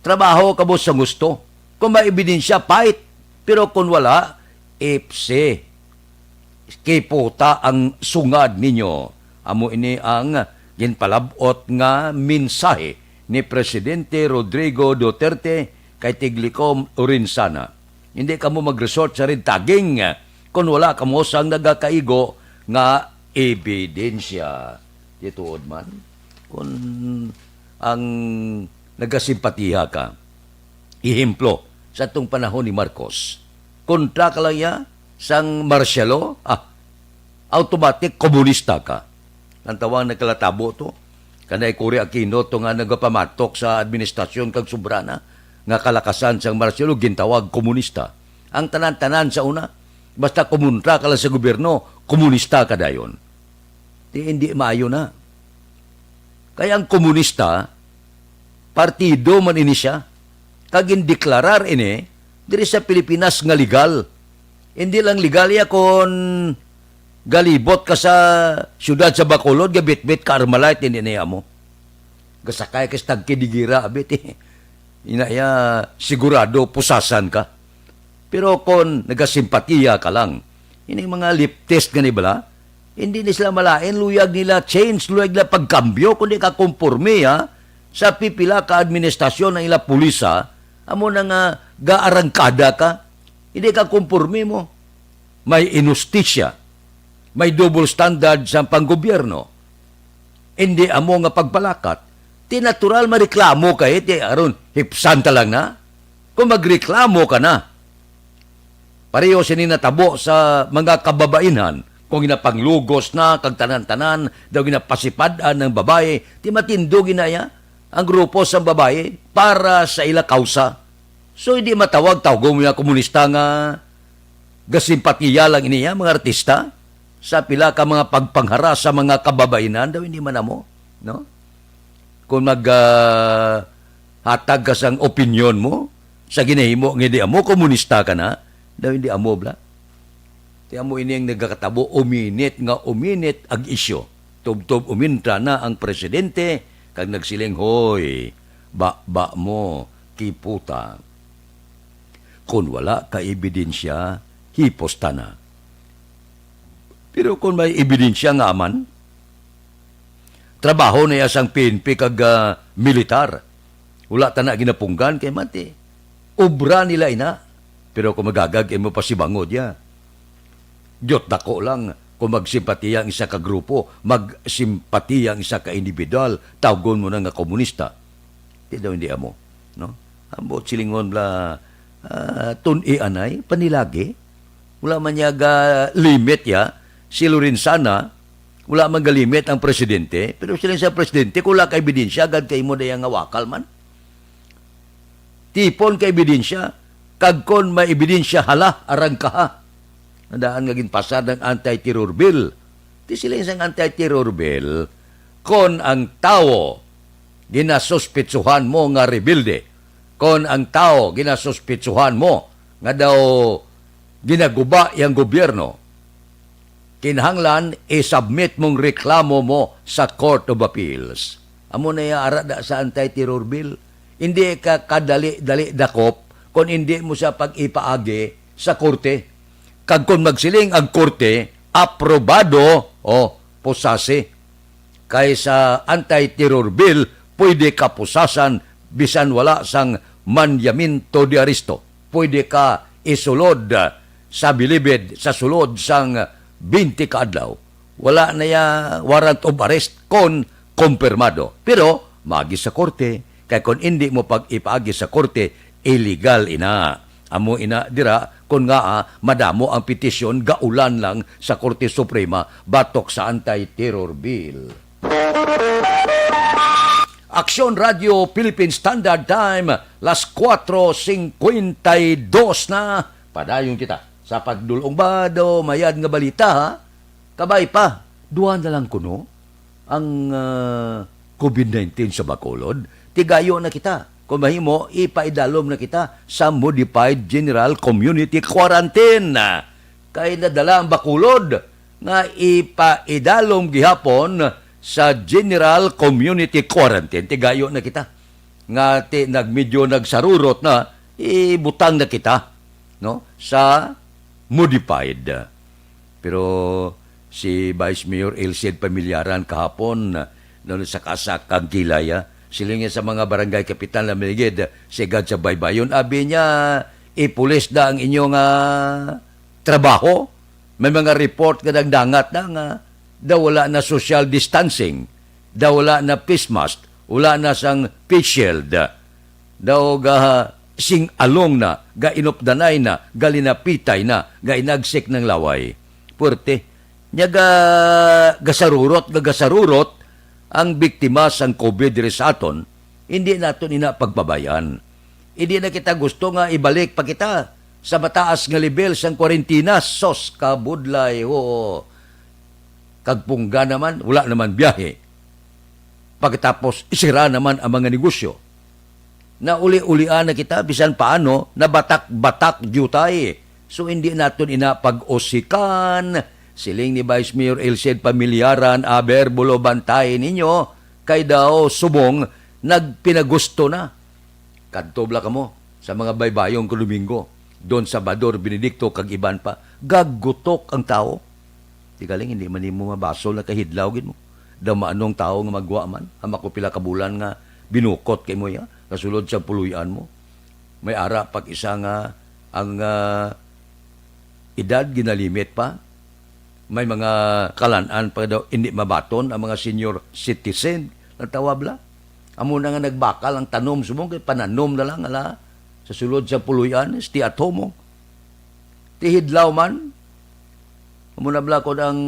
Trabaho kamo sa gusto. Kung may ebidensya, fight. Pero kung wala, ipsi. Kiputa ang sungad ninyo." Amo ini ang ginpalab-ot nga mensahe ni Presidente Rodrigo Duterte kay Tiglikom Lorenzana. Hindi kamo mag-resort sa red tagging kon wala kamo sang nagakaigo nga ebidensya. Di tuod man, kun ang nagasimpatiya ka, ehemplo, sa atong panahon ni Marcos, kontra ka lang ya sang martial law, ah, automatic komunista ka. Ang tawag nagkalatabo to, kanay Cory Aquino to nga nagapamatok sa administrasyon kag soberana nga kalakasan sang martial law, gintawag komunista. Ang tanan-tanan sa una, basta kumontra ka lang sa gobyerno, komunista ka dayon. Di, hindi maayo na. Kay ang komunista, partido man ini siya. Kag gindeklarar ini diri sa Pilipinas nga legal. Hindi lang legal ya kon galibot ka sa siyudad sa Bacolod, gabitbit ka Armalite, hindi na amo. Gasakay ka sa tagke digira, abit, eh. Ina ya, sigurado, pusasan ka. Pero kon nagasimpatiya ka lang, ining mga leftist nga ni bala, hindi ni sila malain, luyag nila change, luyag nila pagkambyo, kundi ka kumporme, ha, sa pipila ka administrasyon ang ila pulis, ha, amo na nga gaarangkada ka, hindi ka kumporme mo. May inustisya, may double standard sa panggobyerno. Hindi amo nga pagpalakat. Ti natural mareklamo kay ti aron hipsan ta lang na. Kung magreklamo ka na, pareho sini natabo sa mga kababainhan, kung ginapanglugos na kag tanan-tanan daw ginapasipad-an ng babae, ti matindog ina ya ang grupo sa babae para sa ila kausa. So, hindi matawag tawgon mo ya komunista nga gasimpatiya lang ini ya mga artista sa pila ka mga pagpanghara sa mga kababainhan daw, hindi man amo, no? Kung mag, ah, hatag ka sang opinyon mo sa ginahimo nga hindi amo, komunista ka na, daw hindi amo bala. Ti amo ini ang nagakatabo, uminit nga uminit ang isyu. Tubtob umintra na ang presidente kag nagsiling, "Hoy, baba mo, kiputa. Kon wala ka ebidensya, hipos ta na." Pero kon may ebidensya nga man, trabaho na iya sang P N P kag, ah, militar. Wala ta na ginapunggan kay mati. Obra nila ina. Pero kung magagag imo pa si bangod ya. Diyot dako lang kung magsimpatiya ang isa ka grupo, magsimpatiya ang isa ka individual, tawgon mo na nga komunista. Di daw hindi amo, no? Ambot silingon bla, ah, tun-i anay, panilagi. Wala man niya ga limit ya. Si Lorenzana, wala man ga limit ang presidente. Pero siling sa presidente, kung wala ka ebidensya, agad kay mo na yang wakal man. Tipon ka ebidensya, kag kon may ebidensya, hala, arang ka ha. Nadaan nga ginpasar ng anti-terror bill. Ti siling sang anti-terror bill, kon ang tawo ginasuspitsuhan mo nga rebelde, kon ang tawo ginasuspitsuhan mo nga daw ginaguba yang gobyerno, Kinahanglan i-submit mong reklamo mo sa Court of Appeals. Amo na ya ara da sa anti-terror bill. Hindi ka kadali-dali dakop kung hindi mo siya pag-ipaagi sa korte. Kag kung magsiling ang korte, aprobado, o, pusasi. Kay sa anti-terror bill, pwede ka pusasan bisan wala sang mandamiento de arresto. Pwede ka isulod, ah, sa bilibid sa sulod sang twenty ka adlaw. Wala na ya warrant of arrest kon kumpirmado. Pero maagi sa korte, kay kon indi mo pag-ipaagi sa korte, illegal ina. Amo ina dira, kon ngaa madamo ang petisyon, gaulan lang sa Korte Suprema batok sa anti-terror bill. Aksyon Radio Philippine Standard Time, las kuwatro singkwenta y dos na. Padayon kita sa pagdul-ong ba daw mayad nga balita, ha? Kabay pa, duha na lang kuno ang, ah, covid nineteen sa Bacolod. Tigayo na kita. Kung mahimo, ipaidalom na kita sa modified general community quarantine. Kay nadala ang Bacolod nga ipaidalom gihapon sa general community quarantine. Tigayo na kita. Nga ti-, nag-, medyo nagsarurot na, ibutang na kita, no, sa modified. Pero si Vice Mayor Elcid Pamillaran kahapon, no, sa kasakang kilay, ah, siling niya sa mga barangay kapitan na maligid, sigad sa baybayon. Abi niya, ipulis da ang inyo nga trabaho. May mga report nga nagdangat na nga daw wala na social distancing, daw wala na face mask, wala na sang face shield. Daw ga sing-along na, ga inupdanay na, ga linapitay na, ga inagsik ng laway. Puwerte. Nya ga-, gasarurot, ga-, gasarurot ang biktima sang covid diri sa aton, hindi naton ina pagpabayaan. Hindi na kita gusto nga ibalik pa kita sa mataas nga level sang kwarentina. Sos, kabudlay, oo. Kag pungga naman, wala naman biyahe. Pagkatapos, isira naman ang mga negosyo. Nauli-ulian na kita, bisan paano, nabatak-batak diutay. So, hindi naton ina pag-usikan. Siling ni Vice Mayor Elcid Pamillaran, "Aber, bulo, bantay ninyo, kay daw subong nagpinagusto na." Kadto bala kamo sa mga baybayon kon Domingo, Don Salvador, Benedicto, kag iban pa, gagutok ang tawo. Ti galing, hindi man nimo mabasol, nakahidlaw gid mo. Daw maanong tawo nga magwa man, ang ako pila ka bulan nga binukot kay mo ya, kasulod sa puloy-an mo. May ara pag isa nga ang, ah, edad ginalimit pa. May mga kalan-an pa daw hindi mabaton ang mga senior citizen. Ang tawag la, amo na nga nagbakal ang tanom, subong kay pananom na lang, ala, sa sulod sa puloy-an, stay at home mo. Ti hidlaw man, amo na bala ko ang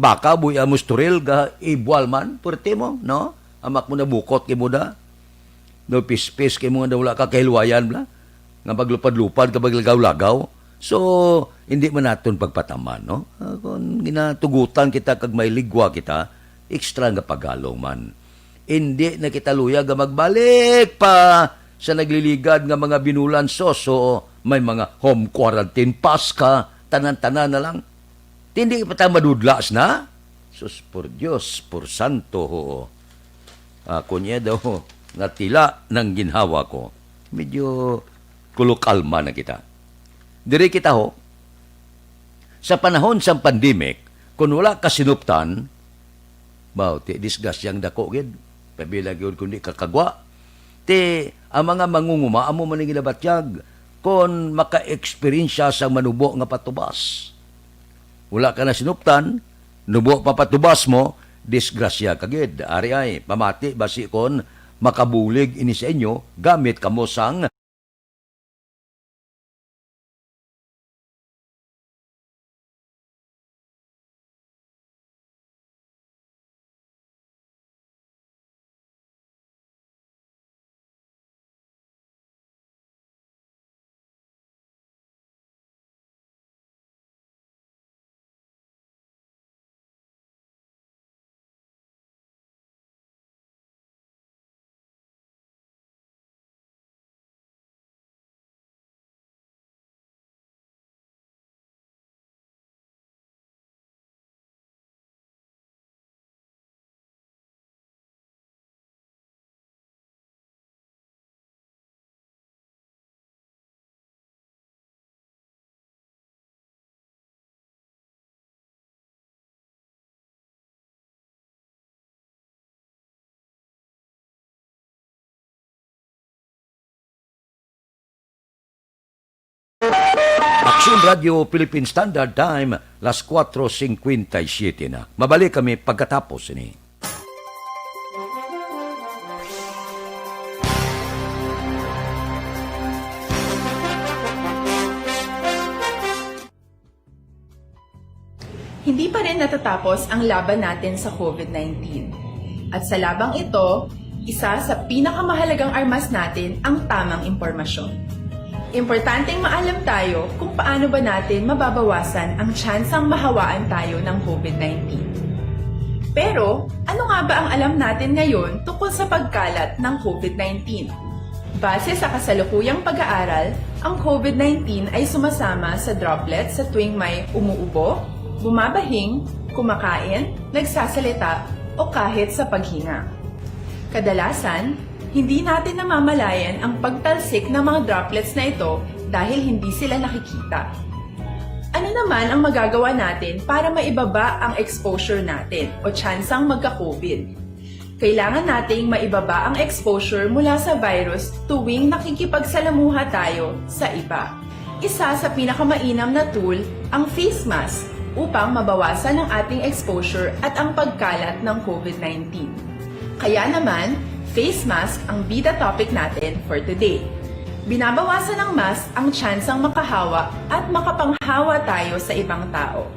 baka, buy-a mo storil, ga ibwal man, puwerte mo, no? Amak mo na bukot kay mo da. No, pispis kay mo nga wala ka kahilwayan bala, nga maglupad-lupad ka, maglagaw-lagaw. So, hindi man naton pagpataman, no? Ah, kung ginatugutan kita kag may ligwa kita, extra nga pagalong man. Hindi na kita luyag nga magbalik pa sa nagliligad nga mga binulan. So, so, may mga home quarantine pass ka, tanan-tanan na lang. Ti hindi pa ta madudlas na? Sus, por Dios, por santo, ho. Ah, kunya daw, natila nang ginhawa ko. Medyo kulukalma na kita. Diri kita, ho. Sa panahon sang pandemic, kung wala ka sinuptan, baw, ti disgrasyang dako gid. Pabila gyud kung di ka kagwa. Ti, ang mga mangunguma, amo man ang ginabatyag, kon maka-eksperyensya sang manubo nga patubas. Wala ka na sinuptan, nubo pa patubas mo, disgrasya ka gid. Ari ay, pamati basi kon makabulig ini sa inyo, gamit kamo sang Sun Radio Philippine Standard Time, las cuatro cincuenta y siete na. Mabalik kami pagkatapos ini. Hindi pa rin natatapos ang laban natin sa COVID nineteen. At sa labang ito, isa sa pinakamahalagang armas natin ang tamang impormasyon. Importanteng maalam tayo kung paano ba natin mababawasan ang tsansang mahawaan tayo ng COVID nineteen. Pero, ano nga ba ang alam natin ngayon tungkol sa pagkalat ng COVID nineteen? Base sa kasalukuyang pag-aaral, ang COVID nineteen ay sumasama sa droplets sa tuwing may umuubo, bumabahing, kumakain, nagsasalita, o kahit sa paghinga. Kadalasan, hindi natin namamalayan ang pagtalsik ng mga droplets na ito dahil hindi sila nakikita. Ano naman ang magagawa natin para maibaba ang exposure natin o tsansang magka-COVID? Kailangan nating maibaba ang exposure mula sa virus tuwing nakikipagsalamuha tayo sa iba. Isa sa pinakamainam na tool ang face mask upang mabawasan ang ating exposure at ang pagkalat ng COVID nineteen. Kaya naman, face mask ang bida topic natin for today. Binabawasan ng mask ang tsansang makahawa at makapanghawa tayo sa ibang tao.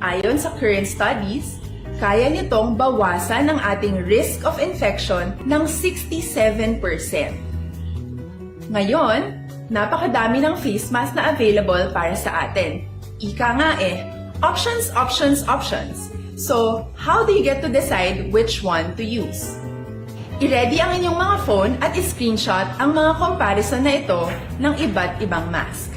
Ayon sa current studies, kaya nitong bawasan ang ating risk of infection ng sixty-seven percent. Ngayon, napakadami ng face mask na available para sa atin. Ika nga eh, options, options, options. So, how do you get to decide which one to use? I-ready ang inyong mga phone at i-screenshot ang mga comparison na ito ng iba't ibang mask.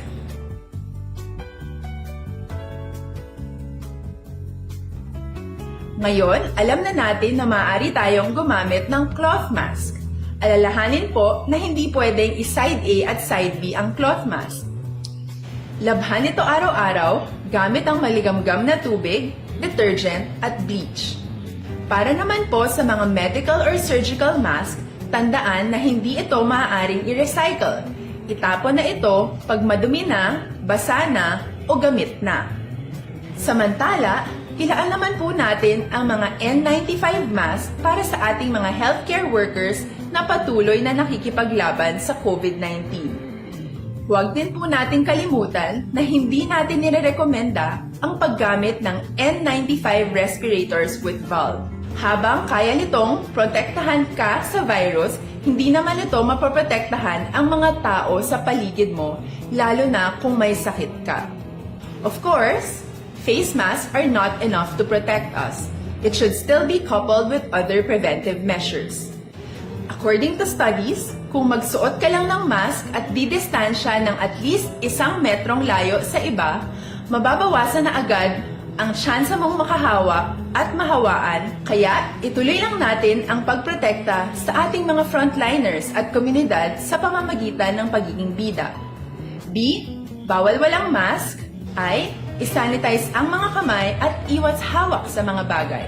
Ngayon, alam na natin na maaari tayong gumamit ng cloth mask. Alalahanin po na hindi pwedeng i-side A at side B ang cloth mask. Labhan ito araw-araw gamit ang maligamgam na tubig, detergent, at bleach. Para naman po sa mga medical or surgical mask, tandaan na hindi ito maaaring i-recycle. Itapon na ito pag madumi na, basa na, o gamit na. Samantala, ilaan naman po natin ang mga N ninety-five mask para sa ating mga healthcare workers na patuloy na nakikipaglaban sa COVID nineteen. Huwag din po natin kalimutan na hindi natin nirerekomenda ang paggamit ng N ninety-five respirators with valve. Habang kaya nitong protektahan ka sa virus, hindi naman ito mapoprotektahan ang mga tao sa paligid mo, lalo na kung may sakit ka. Of course, face masks are not enough to protect us. It should still be coupled with other preventive measures. According to studies, kung magsuot ka lang ng mask at didistansya ng at least isang metrong layo sa iba, mababawasan na agad ang tsansa mong makahawa at mahawaan. Kaya, ituloy lang natin ang pagprotekta sa ating mga frontliners at komunidad sa pamamagitan ng pagiging bida. B, bawal walang mask. I, isanitize ang mga kamay at iwas hawak sa mga bagay.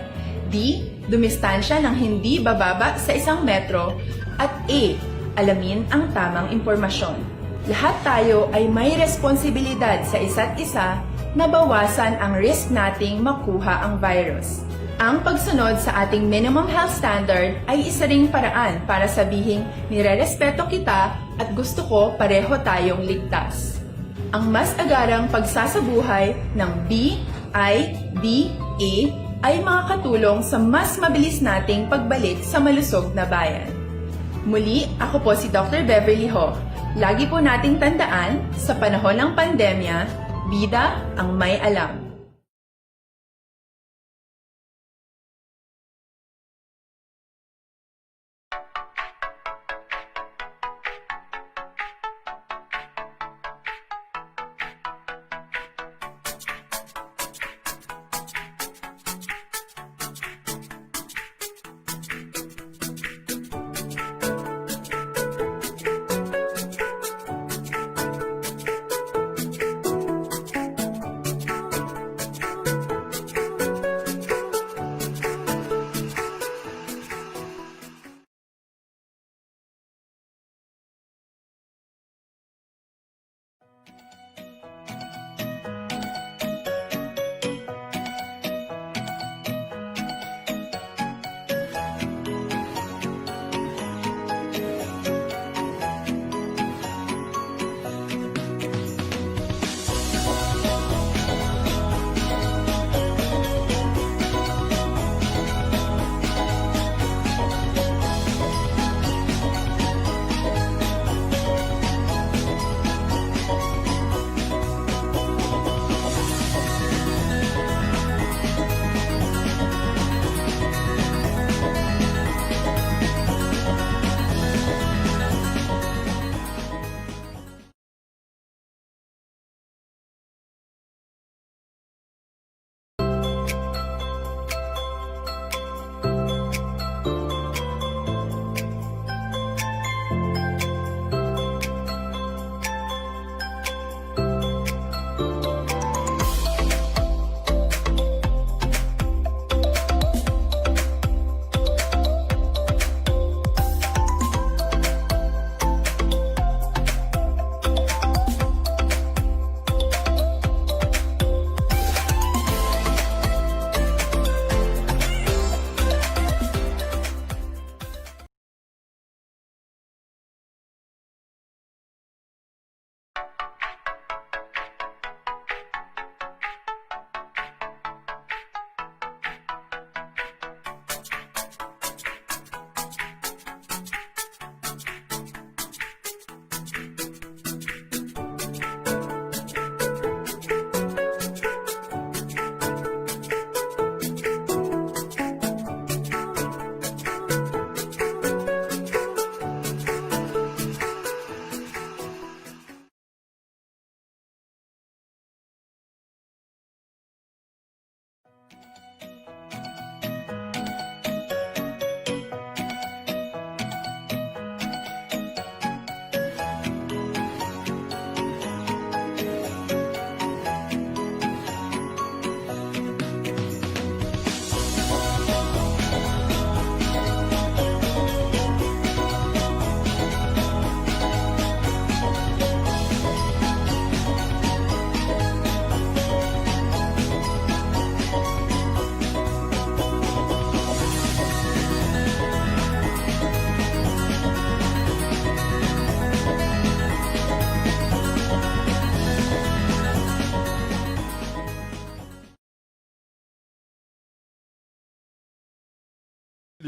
D, dumistansya ng hindi bababa sa isang metro. At A, alamin ang tamang impormasyon. Lahat tayo ay may responsibilidad sa isa't isa na bawasan ang risk nating makuha ang virus. Ang pagsunod sa ating minimum health standard ay isa ring paraan para sabihing nirerespeto kita at gusto ko pareho tayong ligtas. Ang mas agarang pagsasabuhay ng B I D A ay makakatulong sa mas mabilis nating pagbalik sa malusog na bayan. Muli, ako po si Doctor Beverly Ho. Lagi po nating tandaan, sa panahon ng pandemya, bida ang may alam.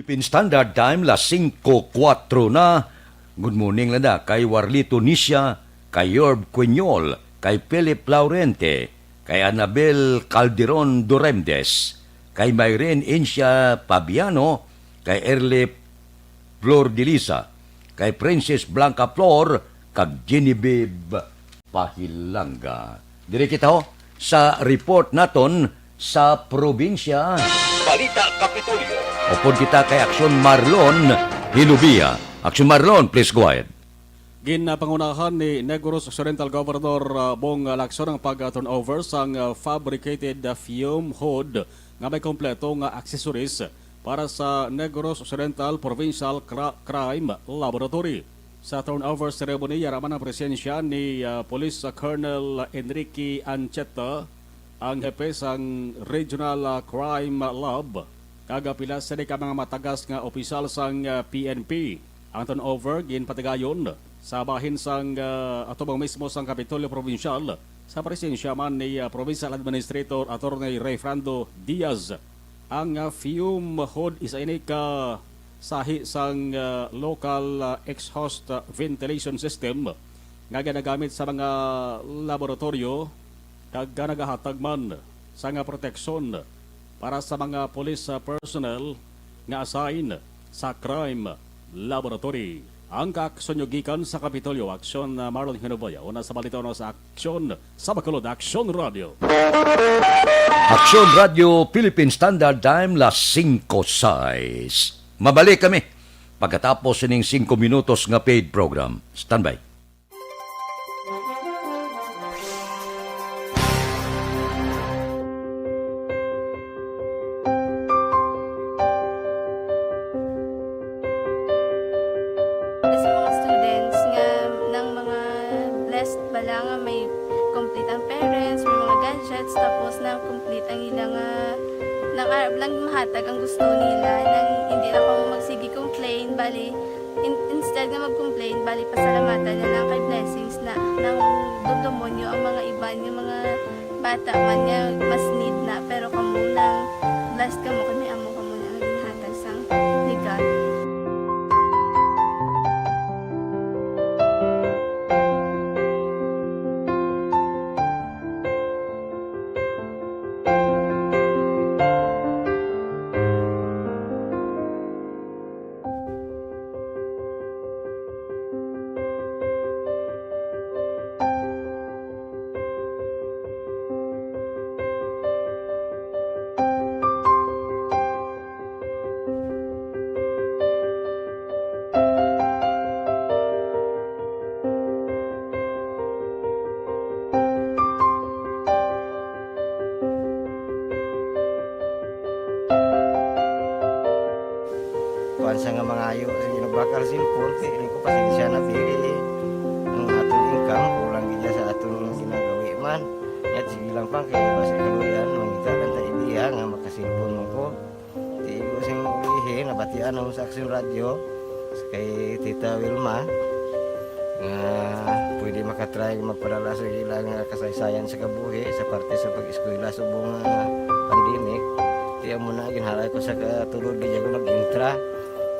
Philippine Standard Time, las singko kuwatro na. Good morning lang na kay Warlito Nisha, kay Yorb Quiñol, kay Philip Laurente, kay Anabel Calderon Duremdes, kay Myren Incia Pabiano, kay Erle Flor Dilisa, kay Princess Blanca Flor, kag Genevieve Pahilanga. Diri kita ho sa report naton sa probinsya. Balita Kapitolyo. Upod kita kay Aksyon Marlon Hilubia. Aksyon Marlon, please go ahead. Ginpangunahan ni Negros Occidental Governor, uh, Bong Lacson ang pag-turnover sang, uh, fabricated, uh, fume hood nga may kompleto nga accessories para sa Negros Occidental Provincial Cra-, Crime Laboratory. Sa turnover ceremony, yara man ang presensya ni, ah, Police Colonel Enrique Ancheta, ang hepe sang Regional, ah, Crime Lab, kag pila sini ka mga matagas nga opisyal sang, ah, P N P. Ang turnover ginpatigayon sa bahin sang, ah, atubang mismo sang Kapitolyo Probinsyal, sa presensya man ni, ah, Provincial Administrator Attorney Rayfrando Diaz. Ang, ah, fume hood isa ini ka sahi sang, ah, local, ah, exhaust, ah, ventilation system nga ginagamit sa mga laboratoryo kag, ah, nagahatag man sang, ah, proteksyon para sa mga police, ah, personnel nga assign sa crime laboratory. Ang kaaksyon nyo gikan sa Kapitolyo, Aksyon, ah, Marlon Hinubaya. Una sa balita, una sa Aksyon sa Bacolod, Aksyon Radio. Aksyon Radio, Philippine Standard Time, las singko sais. Mabalik kami pagkatapos sining singko minutos nga paid program. Standby. Sa mga students nga nang mga blessed bala nga may complete ang parents, may mga gadgets, tapos na complete ang ila nga nang arab lang mahatag ang gusto nila, nang hindi na kamo magsige complain, bali, in-, instead nga mag-complain, bali, pasalamatan na lang kay blessings na nang dumdumon nyo ang mga iban nga mga bata man nga mas need na, pero kamo nang blessed kamo kay may amo kamo na nga ginhatag sang ni God. Kuwan sa nga mangayo sa ginabakal cellphone, kay ko pasensya na, pili. Ang aton income, kulang gid sa aton ginagawi man. Yat, sige lang pa, kay basi kaluyan, mangita lang ta idea nga makasilpon man ko. Di ko sing ulihi, nabatian ang sa Aksyon Radio, kay Tita Wilma, nga pwede makatry magpadala sa ilang kasaysayan sa kabuhi, sa parte sa pag-eskwela subong nga pandemic. Kaya mo na, ginhalay ko sa katulod, di ko nag-intra.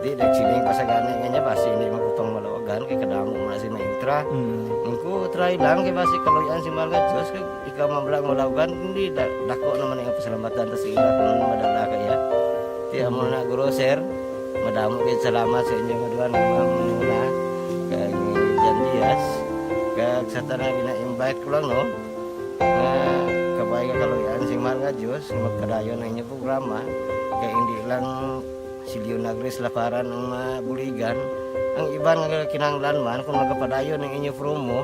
Di, nagsiling pa sa gani nga niya, basi hindi magpapangmalawagan, kay kadamo mo na si ma-intra. Mm. Ang ko, try lang, kay basi kaluyan si Mahal nga Diyos, kay ikaw man lang malawagan, hindi, da-, dako naman ang pasalamatan ta sa ila kung ano madala kaya. Ti amo na, guro, sir, madamo kayo salamat sa inyong aduan, mga manuna, kag ni Jan Diaz, kag sa tanan, gina-invite ko lang, no, nga kabay nga kaluyan sing Mahal nga Diyos, nga magpadayon ang inyong programa, kay hindi lang si Leonagris Laparan ang mabuligan. Ang iban nga kinahanglan man, kung magapadayon ang inyo promo,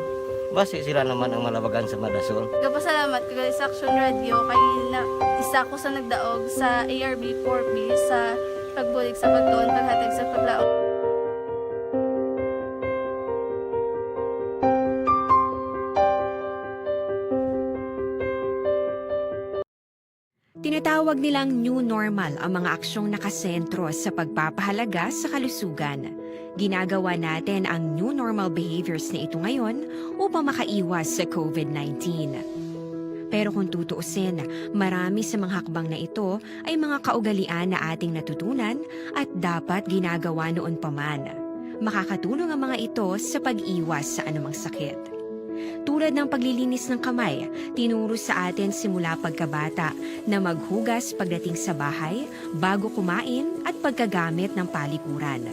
basi sila naman ang malabagan sa madasol. Gapasalamat ko gali sa Aksyon Radio kay na, isa ko sa nagdaog sa A R B four B sa pagbulig sa pagtuon, paghatag sa paglaom. Tinatawag nilang new normal ang mga aksyong nakasentro sa pagpapahalaga sa kalusugan. Ginagawa natin ang new normal behaviors na ito ngayon upang makaiwas sa COVID nineteen. Pero kung tutuusin, marami sa mga hakbang na ito ay mga kaugalian na ating natutunan at dapat ginagawa noon pa man. Makakatulong ang mga ito sa pag-iwas sa anumang sakit. Tulad ng paglilinis ng kamay, tinuro sa atin simula pagkabata na maghugas pagdating sa bahay, bago kumain, at pagkagamit ng palikuran.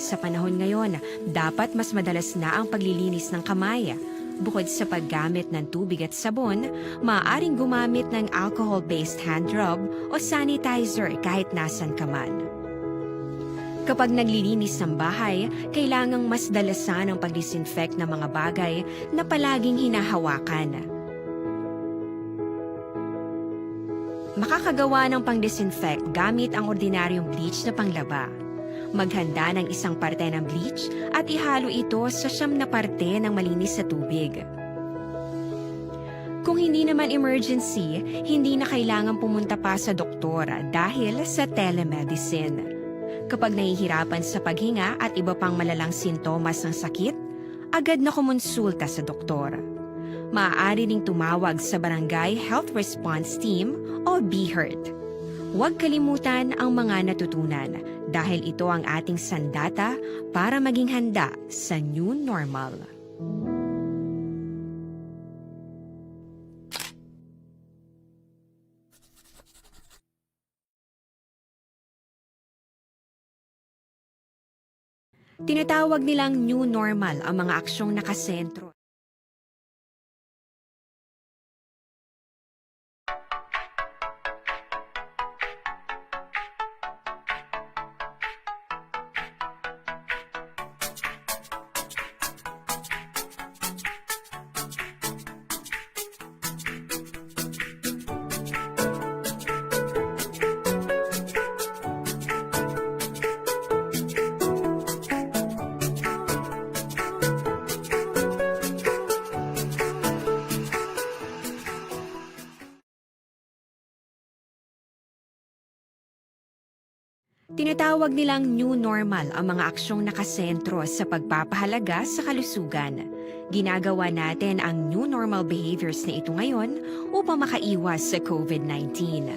Sa panahon ngayon, dapat mas madalas na ang paglilinis ng kamay. Bukod sa paggamit ng tubig at sabon, maaaring gumamit ng alcohol-based hand rub o sanitizer kahit nasan ka man. Kapag naglilinis ng bahay, kailangang mas dalasan ang pag-disinfect ng mga bagay na palaging hinahawakan. Makakagawa ng pang-disinfect gamit ang ordinaryong bleach na panglaba. Maghanda ng isang parte ng bleach at ihalo ito sa siyam na parte ng malinis na tubig. Kung hindi naman emergency, hindi na kailangan pumunta pa sa doktor dahil sa telemedicine. Kapag nahihirapan sa paghinga at iba pang malalang sintomas ng sakit, agad na kumonsulta sa doktor. Maaari ding tumawag sa Barangay Health Response Team o BHERT. Huwag kalimutan ang mga natutunan dahil ito ang ating sandata para maging handa sa new normal. Tinatawag nilang new normal ang mga aksyong nakasentro. Tinatawag nilang new normal ang mga aksyong nakasentro sa pagpapahalaga sa kalusugan. Ginagawa natin ang new normal behaviors na ito ngayon upang makaiwas sa COVID nineteen.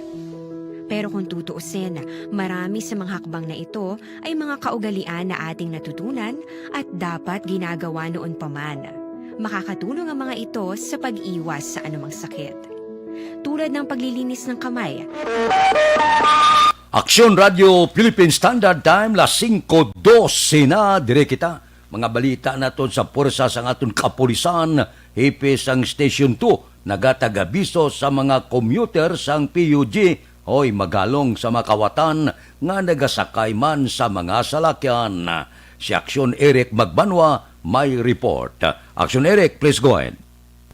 Pero kung tutuusin, marami sa mga hakbang na ito ay mga kaugalian na ating natutunan at dapat ginagawa noon pa man. Makakatulong ang mga ito sa pag-iwas sa anumang sakit, tulad ng paglilinis ng kamay. Aksyon Radio Philippine Standard Time, las singko dose na, dire kita. Mga balita naton sa puwersa sang aton kapulisan, hepe sang Station two, nagatag-abiso sa mga commuter sang P U G, hoy, magalong sa mga kawatan nga nagasakay man sa mga salakyan. Si Aksyon Eric Magbanwa may report. Aksyon Eric, please go ahead.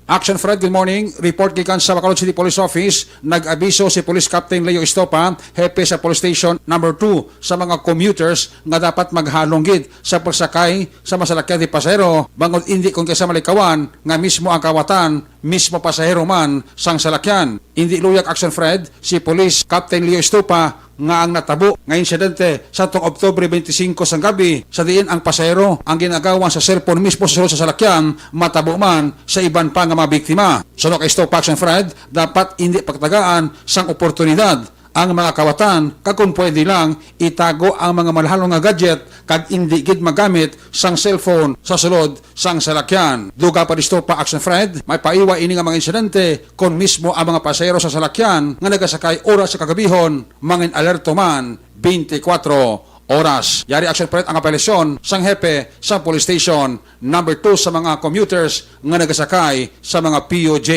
Action Fred, good morning. Report gikan sa Bacolod City Police Office. Nag-abiso si Police Captain Leo Estopa, hepe sa Police Station Number two, sa mga commuters nga dapat maghalong gid sa pagsakay sa masalakyan di pasahero, bangod indi kon kaysa malikawan nga mismo ang kawatan, mismo pasahero man sang salakyan. Indi luyag, Action Fred, si Police Captain Leo Estopa nga ang natabo nga insidente sa atong Oktubre twenty-five sang gabi, sa diin ang pasahero ang gin-agawan sa cellphone mismo sa sulod sa salakyan, matabo man sa iban pa nga mga biktima. Suno kay Stop Action Fred, dapat indi pagtagaan sang oportunidad ang mga kawatan, kag kung pwede lang, itago ang mga malahalong nga gadget kag indi gid magamit sang cellphone sa sulod sang salakyan. Dugang pa disto pa, Action Fred, may paiwa ini nga mga insidente kon mismo ang mga pasahero sa salakyan nga nagasakay oras sa kagabihon mangin-alerto man twenty-four oras. Yari, Action Fred, ang apelasyon sang hepe sa police station number two sa mga commuters nga nagasakay sa mga P U J.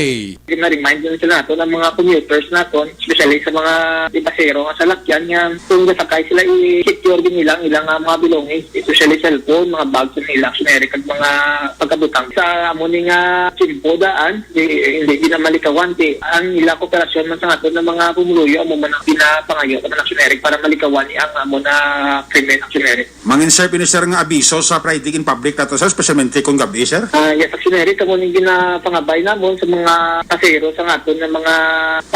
Gina-remind din sila nato ng mga commuters naton, especially sa mga di pasahero nga salakyan, nga kung gasakay sila, i-secure din nila ang ilang, ah, mga belongings, especially cellphone, mga bags nila, action Eric, kag mga pagkabutang. Sa amo ni nga tiyempo daan, di, hindi gid na malikawan, di ang ila kooperasyon man sa aton nga mga pumuluyo, amo man ang ginapangayo sa mga action Eric para malikawan ni ang amo na Action Eric. Mangin, sir, pini, sir, nga abiso sa riding in public nato, sir, especially kung gabi, sir? Ah, yes, Action Eric, kamo ning ginapangabay namon sa mga pasahero sa aton nga mga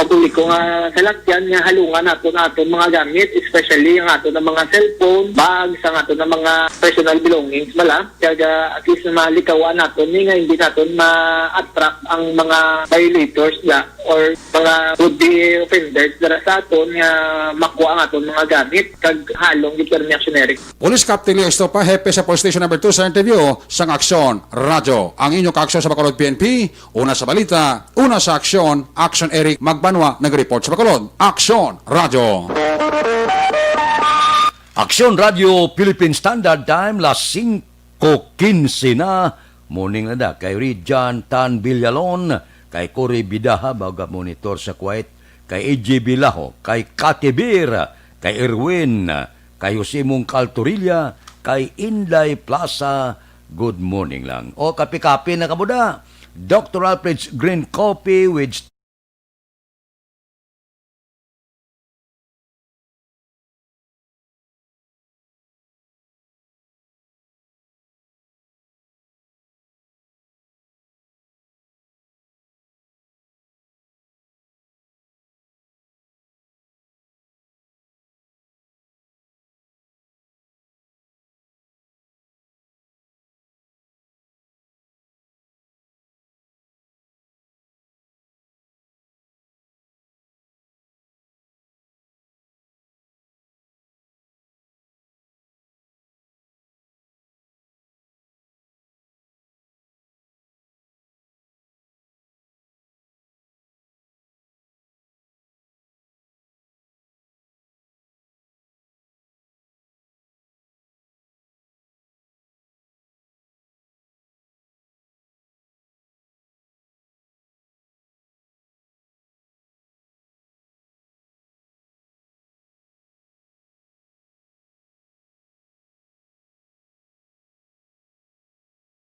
publiko nga salakyan nga halungan naton aton mga gamit, especially ang aton nga mga cellphone, bags, ang aton nga mga personal belongings bala. Kag, ah, at least na malikawan naton ni nga hindi naton ma-attract ang mga violators da or mga would-be offenders dira sa aton nga makuha ang aton mga gamit kag halong gid pirmi, Action Eric. Police Captain Leo Estopa, hepe sa Police Station Number Two, sa interview sang Aksyon Radyo. Ang inyo kaaksyon sa Bacolod P N P, una sa balita, una sa aksyon, Action Eric Magbanwa nag-report sa Bacolod. Aksyon Radyo. Aksyon Radyo Philippine Standard Time, las singko quince na. Morning na da kay Rijan Tan Villalon, kay Cory Bidaha, baga monitor sa Kuwait, kay A J Bilaho, kay Kati Bir, kay Erwin, kay Jose Mungkal Torilla, kay Inday Plaza. Good morning lang. O, kape-kape na kamo da. Doctor Alfred's Green Coffee with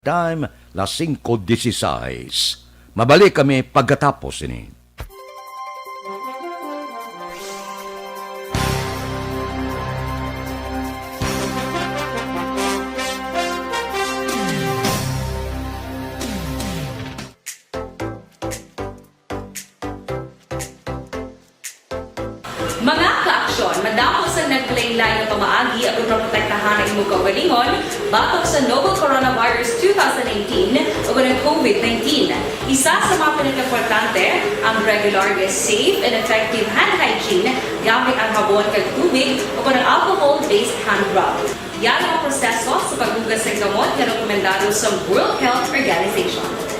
Time, las singko dieciséis. Mabalik kami pagkatapos ini. Mga kaaksyon, madamo sang naglain-lain nga pamaagi aron maprotektahan ang imo kaugalingon batok sa novel coronavirus two thousand nineteen o ang COVID nineteen. Isa sa mga pinakaimportante, ang regular nga safe and effective hand hygiene gamit ang habon kag tubig o ang alcohol-based hand rub. Yara ang proseso sa paghugas sang gamot nga rekomendado sa World Health Organization.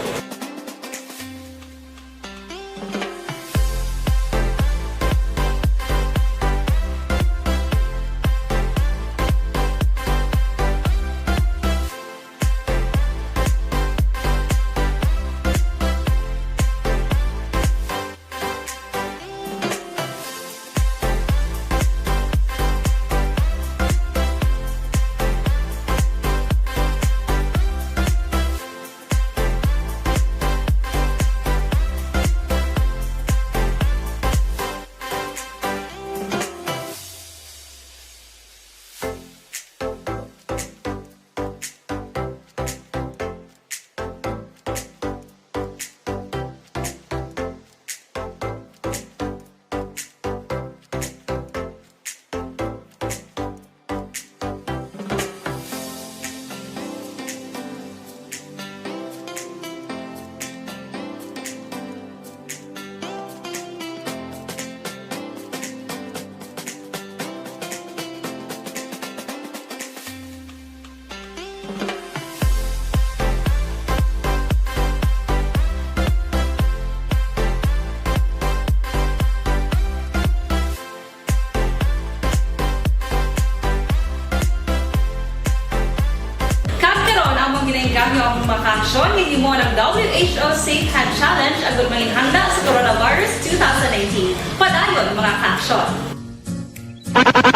Kag karon, amon ginaengganyo ang mga kaaksyon nga gihimo ng W H O Safe Hand Challenge agud manginhanda sa coronavirus two thousand nineteen. Padayon, mga kaaksyon.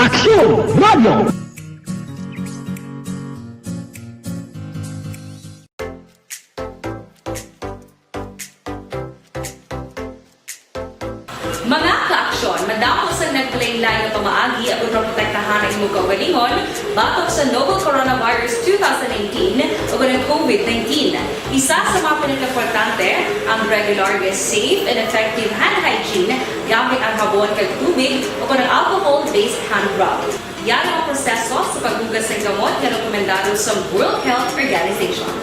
Aksyon Radio! Mga kaaksyon, madamo sang nag- Lain-lain nga pamaagi agud maprotektahan ang imong kaugalingon batok sa novel coronavirus two thousand nineteen ug ang COVID nineteen. Isa sa mga pinakaimportante ang regular nga safe and effective hand hygiene gamit ang habon kag tubig o kon ang alcohol-based hand rub. Yari ang proseso sa paghugas sang kamot nga rekomendado sa World Health Organization.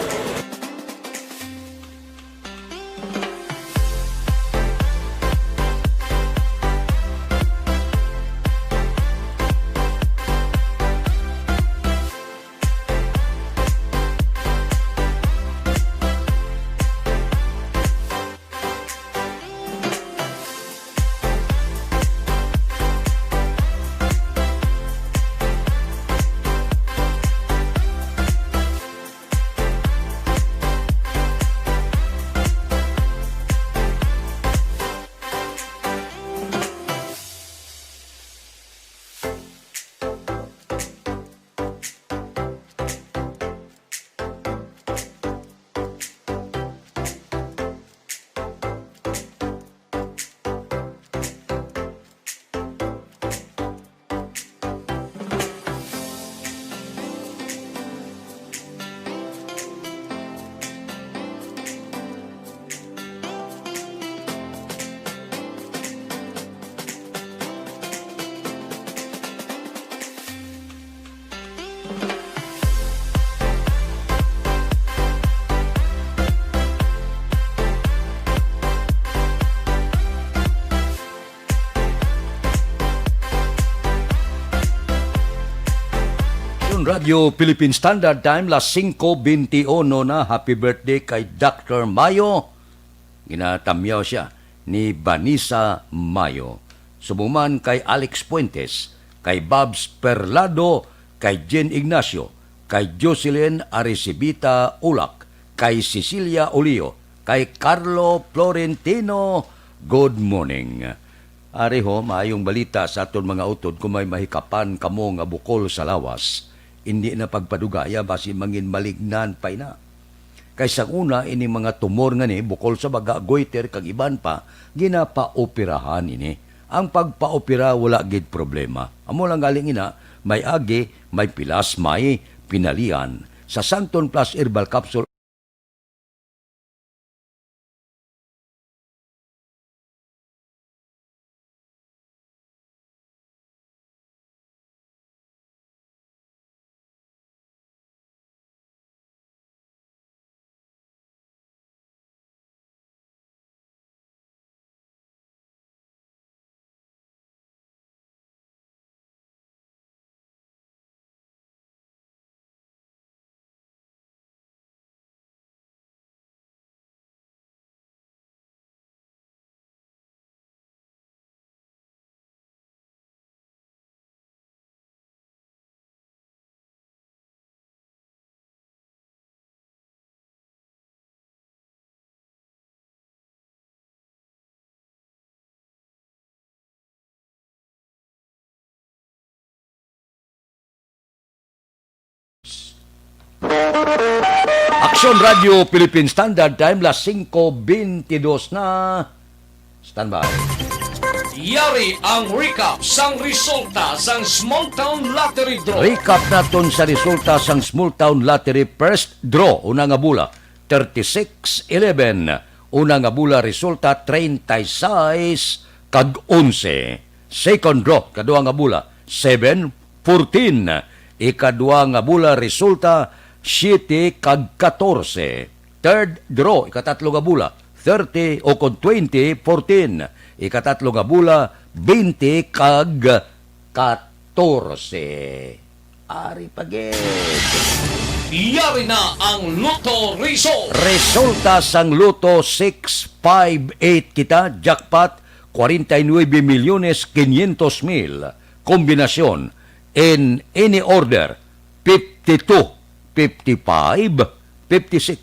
Radyo Philippine Standard Time, las singko benti uno na. Happy birthday kay Doctor Mayo. Ginatamyaw siya ni Vanessa Mayo. Subong man kay Alex Fuentes, kay Babs Perlado, kay Jen Ignacio, kay Jocelyn Aricibita Ulak, kay Cecilia Olio, kay Carlo Florentino. Good morning. Ari ho, maayong balita sa aton mga utod kung may mahikapan kamo nga bukol sa lawas. Indi na pagpadugaya basi mangin malignan pa ina. Kay sang una, ining mga tumor nga ni, bukol sa baga, goiter, kag iban pa, ginapaoperahan ini. Ang pagpaopera wala gid problema. Amo lang galing ina, may agi, may pilas, may pinalian. Sa Santon Plus Herbal Capsule, Aksyon Radio Philippine Standard Time, las singko bentidos na. Standby. Yari ang recap sang resulta sang Small Town Lottery Draw. Recap naton sa resulta sang Small Town Lottery First Draw. Una nga bula, thirty-six eleven. Una nga bula resulta, treinta y seis kag onse. Second draw, kadua nga bula, seven fourteen. Ikadua nga bula resulta, siete kag katorse. Third draw, ikatatlo nga bula, thirty o kon twenty fourteen. Ikatatlo nga bula, twenty kag katorse. Ari pa gid. Yari na ang Lotto Result. Resulta sang Lotto six five eight kita, jackpot, kwarenta y nuebe milyones quinientos mil. Kombinasyon, in any order, fifty-two, fifty-five, fifty-six,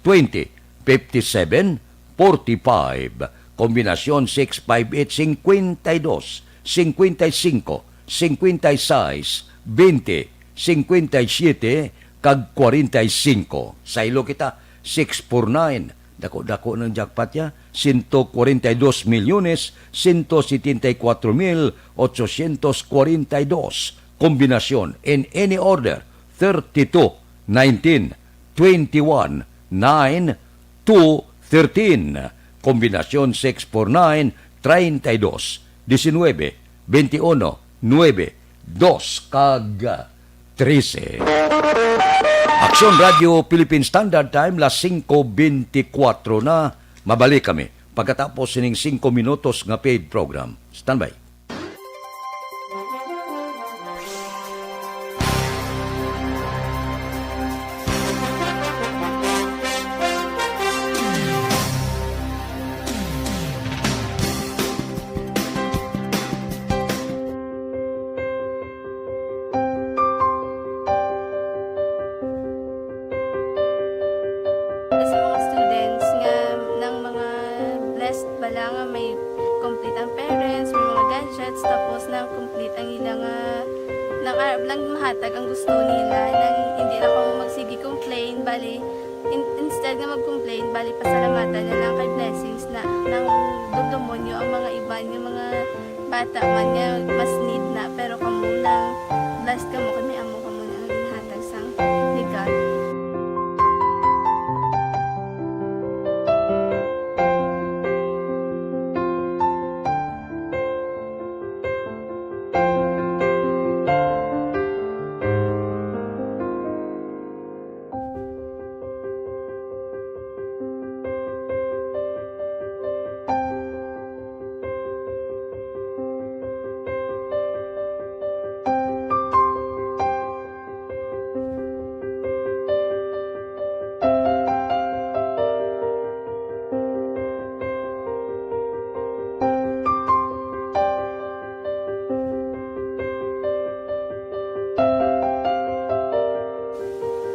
twenty, fifty-seven, forty-five. Kombinasyon six five eight, cincuenta y dos, cincuenta y cinco, cincuenta y seis, veinte, cincuenta y siete, kag kwarenta y singko. Saylo kita, six four nine, Dako-dako ng jackpot niya, ciento cuarenta y dos millones, ciento setenta y cuatro mil ochocientos cuarenta y dos. Kombinasyon in any order, thirty-two, nineteen, twenty-one, nine, two, thirteen. Kombinasyon six four nine, treinta y dos, diecinueve, veintiuno, nueve, dos kag trese. Aksyon Radio Philippine Standard Time, las singko bentikwatro na. Mabalik kami pagkatapos sining singko minutos nga paid program. Standby. Sa mga students nga nang mga blessed bala nga may complete ang parents, may mga gadgets, tapos nang complete ang ila nga, nang arab lang mahatag ang gusto nila, nang hindi lang kamo magsige complain, bali, in-, instead nga mag-complain, bali, pasalamatan na lang kay blessings na nang dumdumo nyo ang mga iban nga mga bata man nga mas need na, pero kamo nang blessed kamo kay may amo kamo na nga ginhatag sang ni God.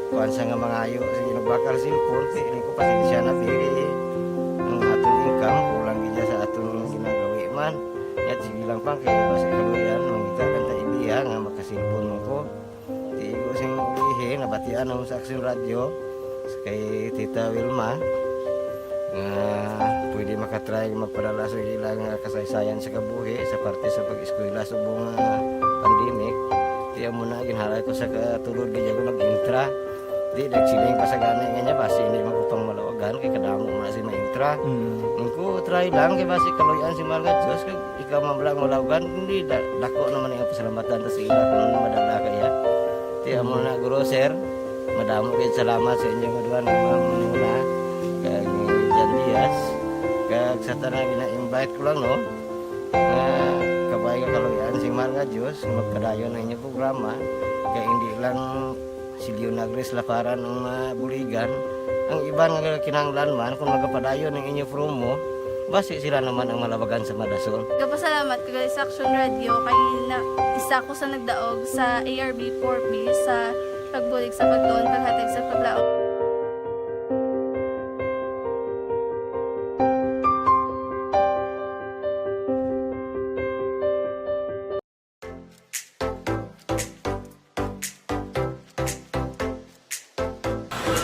Kuwan sa nga mangayo, sige, nagbakal cellphone, di, di ko pasensya na, di, ang aton income, kulang gid sa aton ginagawi man. Yat, sige lang pa, kay basi kaluyan, mangita lang ta ideya nga makasilpon mo ko. Di ko sing ulihi, nabatian ako sa Aksyon Radio, sa kay Tita Wilma, nga pwede makatry magpadala sa ilang, ah, kasaysayan sa kabuhi sa parte sa pag-eskwela subong nga pandemic. Di amo na, ginhalay ko sa katulod, gid ako nag-intra. Di, nagsiling pa sa gani nga niya, basi hindi man ko pang malawagan, kay kadamo man si maintra. Mm. Ang ko, try lang, kay basi kaluyan si Mahal nga Diyos, kag ikaw man lang malawagan, hindi, da-, dako naman ang pasalamatan ta sa ila kung ano madala kaya. Ti, amo na, guro, sir. Madamo gid salamat sa inyo nga duha ni Ma'am Nuna kag ni Jan Diaz. Kag sa tanan, gina-invite ko lang, no, nga kabay nga kaluy-an sing Mahal nga Dios nga magpadayon ang inyong programa, kay hindi lang si Leonagres Laparan ang mabuligan. Ang iban nga kinahanglan man, kung magapadayon ang inyo promo, basi sila naman ang malabagan sa madasol. Gapasalamat ko sa Aksyon Radio kay na, isa ko sa nagdaog sa A R B four B sa pagbulig sa pagtuon, paghatag sa paglaom.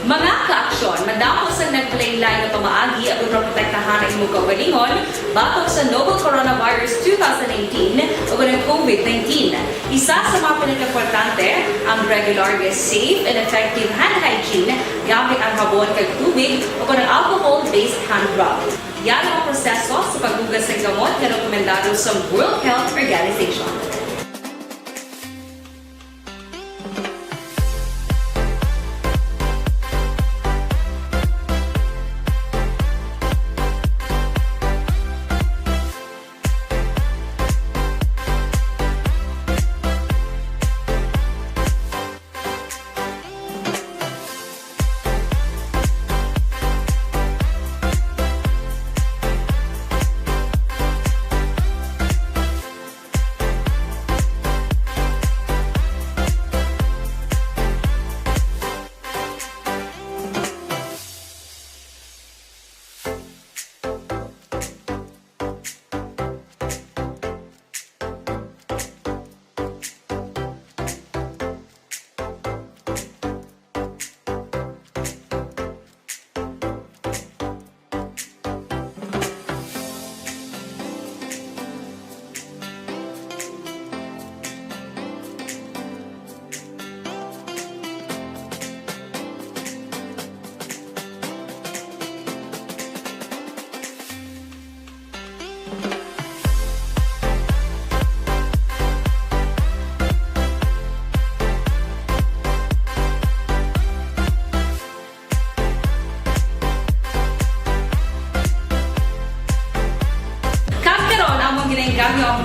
Mga ka-aksyon, madamo sang nagpalain-lain nga pamaagi aron maprotektahan ang imong kaugalingon batok sa novel coronavirus two thousand eighteen o ang COVID nineteen. Isa sa mga pinakaimportante ang regular nga safe and effective hand hygiene gamit ang habon kag tubig o ang alcohol-based hand rub. Yan ang proseso sa paghugas sa gamot nga rekomendado sa World Health Organization.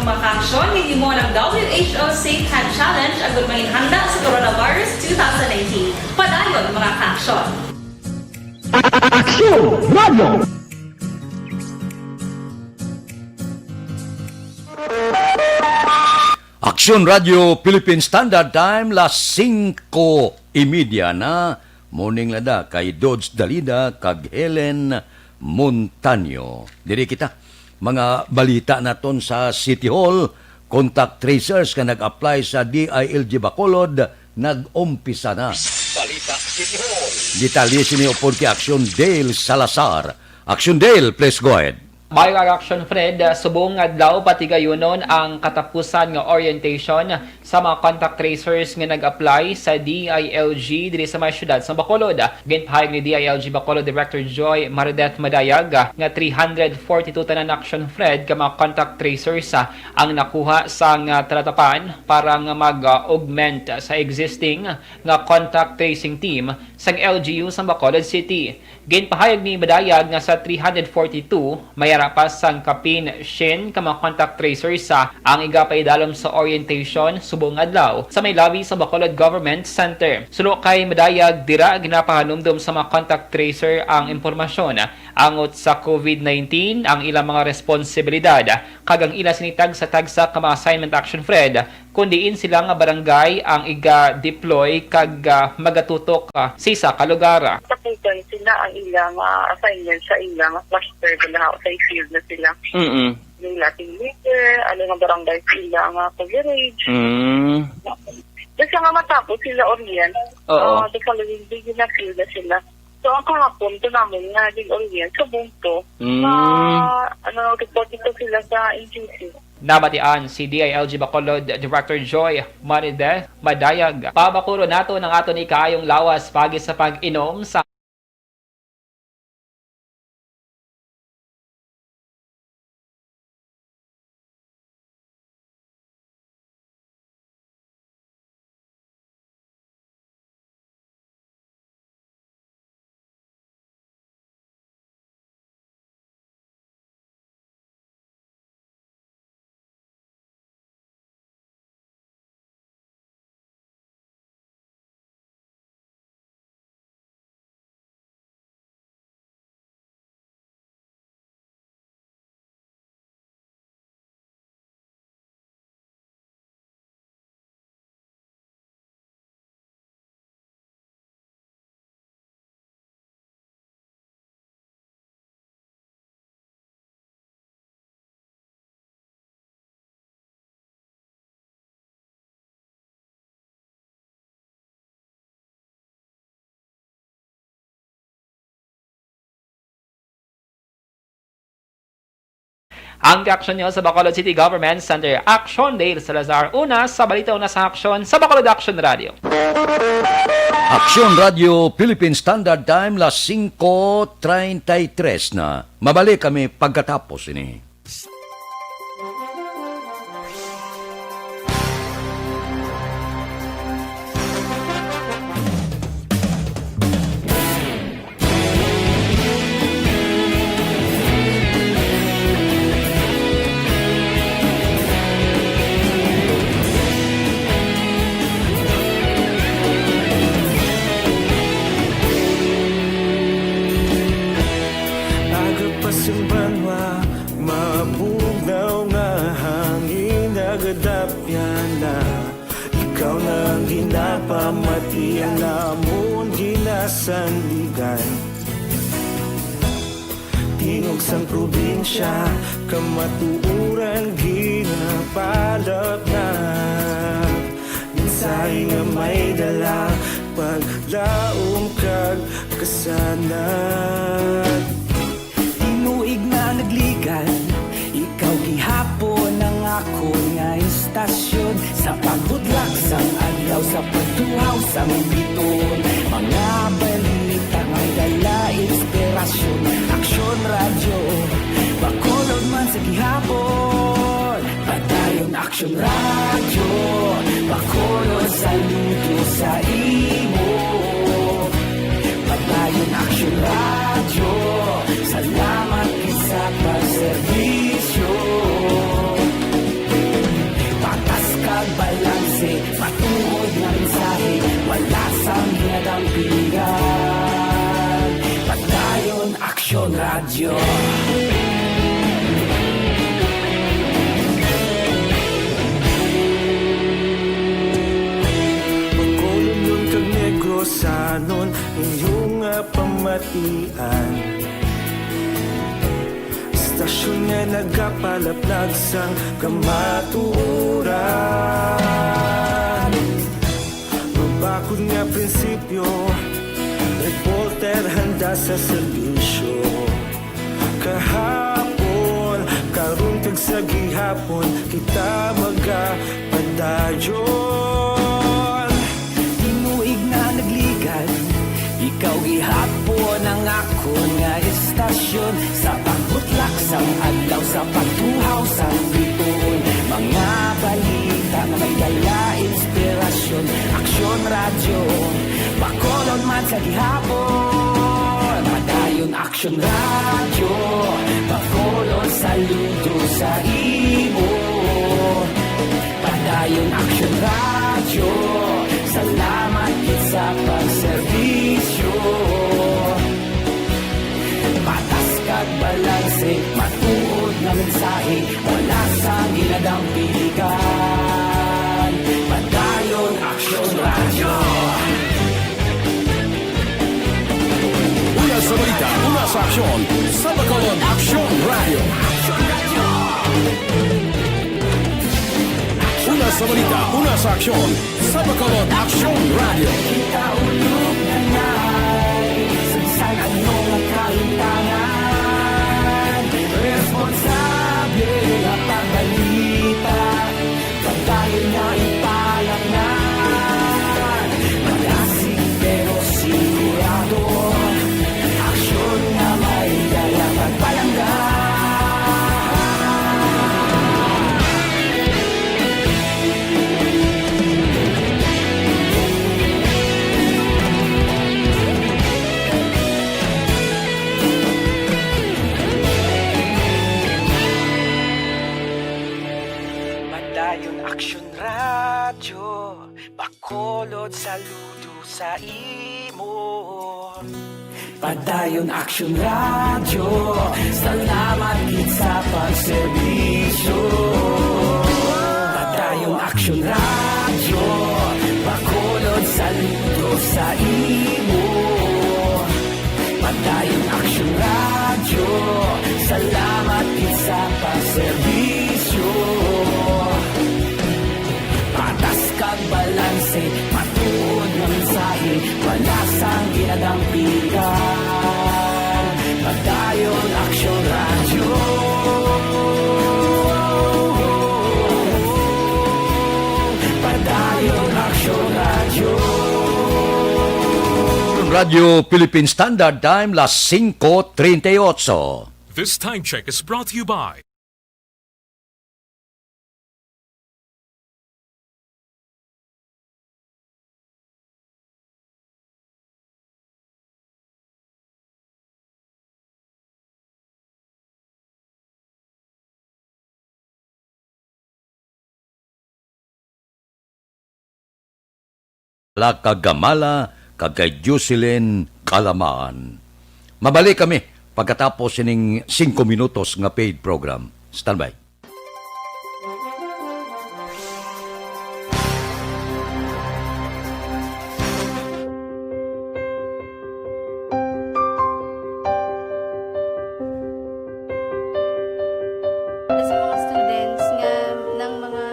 Mga kaaksyon, hinimo ang W H O Safe Hand Challenge agud manginhanda sa Coronavirus two thousand nineteen. Padayon, mga kaaksyon. Aksyon Radio Philippine Standard Time, las singko y media na. Morning lada kay Dodge Dalida kag Helen Montaño. Diri kita. Mga balita naton sa City Hall, contact tracers nga nag-apply sa D I L G Bacolod nag-umpisa na. Balita City Hall. Detalye sini upod kay Aksyon Dale Salazar. Aksyon Dale, please go ahead. Maayong aga, Aksyon Fred. Subong nga adlaw, patigayunon ang katapusan nga orientation sa mga contact tracers nga nag-apply sa D I L G diri sa may siyudad sa Bacolod. Ginpahayag ni D I L G Bacolod Director Joy Marideth Madayag nga three hundred forty-two tanan, Aksyon Fred, ka mga contact tracers, ah, ang nakuha sang, ah, talatapan para nga mag-augment sa existing nga contact tracing team sang L G U sa Bacolod City. Ginpahayag ni Madayag nga sa three hundred forty-two, may ara pa sang kapin syen ka mga contact tracers, ah, ang igapaidalom sa orientation subong adlaw sa may lobby sa Bacolod Government Center. Suno kay Madayag, dira ginapahanumdom sa mga contact tracer ang impormasyon angot sa covid nineteen, ang ilang mga responsibilidad, kag ang ila sini tagsa-tagsa ka mga assignment, Action Fred, kon diin sila nga barangay ang iga-deploy kag, ah, magatutok, ah, sa isa ka lugar. Tapusan sila ang ilang, ah, assignment sa ilang cluster, ganahan sa field na sila. Mm-mm. Nila team leader, ano nga barangay sila nga coverage. Mm. Basta nga matapos sila orient, Oo. ah, basta magiging na field na sila. So, ang kahapon, ito namin nga, din orient, sa Bungto, Mm. na, ano, report ito sila sa N G C. Nabatian si D I L G Bacolod Director Joy Marideth Madayag. Pabakuro nato ang aton ikaayong lawas pagi sa pag-inom sa Ang reaksyon nyo sa Bacolod City Government Center. Action, Dale Salazar. Una sa balita, una sa aksyon sa Bacolod Action Radio. Action Radio Philippine Standard Time, las singko treinta y tres na. Mabalik kami pagkatapos ini. Aga pa sing banwa, mabugnaw nga hangin nagadapyan na. Ikaw na ang ginapamati, ang amon ginasandigan. Tingog sang probinsya, kamatuoran ginapalapnap. Mensahe nga may dala, paglaom kag kasanag. Tinuig na nagligan, ikaw gihapon ang akon nga istasyon. Sa pagbudlak sang adlaw, sa pagtuhaw sang biton, mga balita may dala inspirasyon. Aksyon Radyo, Bacolod man sa gihapon. Padayon Aksyon Radyo, Bacolod, saludo sa imo. Padayon Aksyon Radyo, salamat gid sa pagserbisyo. Tampigan, Padayon Aksyon Radyo. Bacolodnon kag Negrosanon, inyo nga pamatian. Istasyon nga nagapalaplag sang kamatuoran. Mabakod nga prinsipyo, reporter handa sa serbisyo. Kahapon, karon kag sa gihapon, kita magapadayon. Tinuig na nagligad, ikaw gihapon ang akon nga istasyon. Sa pagbutlak sang adlaw, sa pagtuhaw sang bituon, mga balita nga may dala inspirasyon. Aksyon Radyo, Bacolod man sa gihapon. Padayon Aksyon Radyo, Bacolod, saludo sa imo. Padayon Aksyon Radyo, salamat gid sa pagserbisyo. Patas kag balanse, matuod nga mensahe, wala sang ginadampigan. Padayon Aksyon Radyo. Una sa balita, una sa aksyon, sa Bacolod Aksyon Radyo. Una sa balita, una sa aksyon, sa Bacolod Aksyon Radyo. Kita ulog na ngay, sa bisan ano nga kahimtangan, responsable nga pagbalita, pagdayon nga ipalangnan. Malasig pero sigurado, aksyon nga may dala pagpalangga. Padayon Aksyon Radyo, Bacolod, saludo sa imo. Padayon Aksyon Radyo, salamat gid sa pagserbisyo. Padayon Aksyon Radyo, Bacolod, saludo sa imo. Padayon Aksyon Radyo, salamat gid sa pagserbisyo. Patas kag balanse, matuod nga mensahe, wala sang ginadampigan. Padayon Aksyon Radyo. Padayon Aksyon Radyo. Radyo Philippine Standard Time, las singko treinta y ocho. This time check is brought to you by Laka Gamala kag kay Jocelyn Kalamaan. Mabalik kami pagkatapos sining singko minutos nga paid program. Standby. Sa mga students nga, ng mga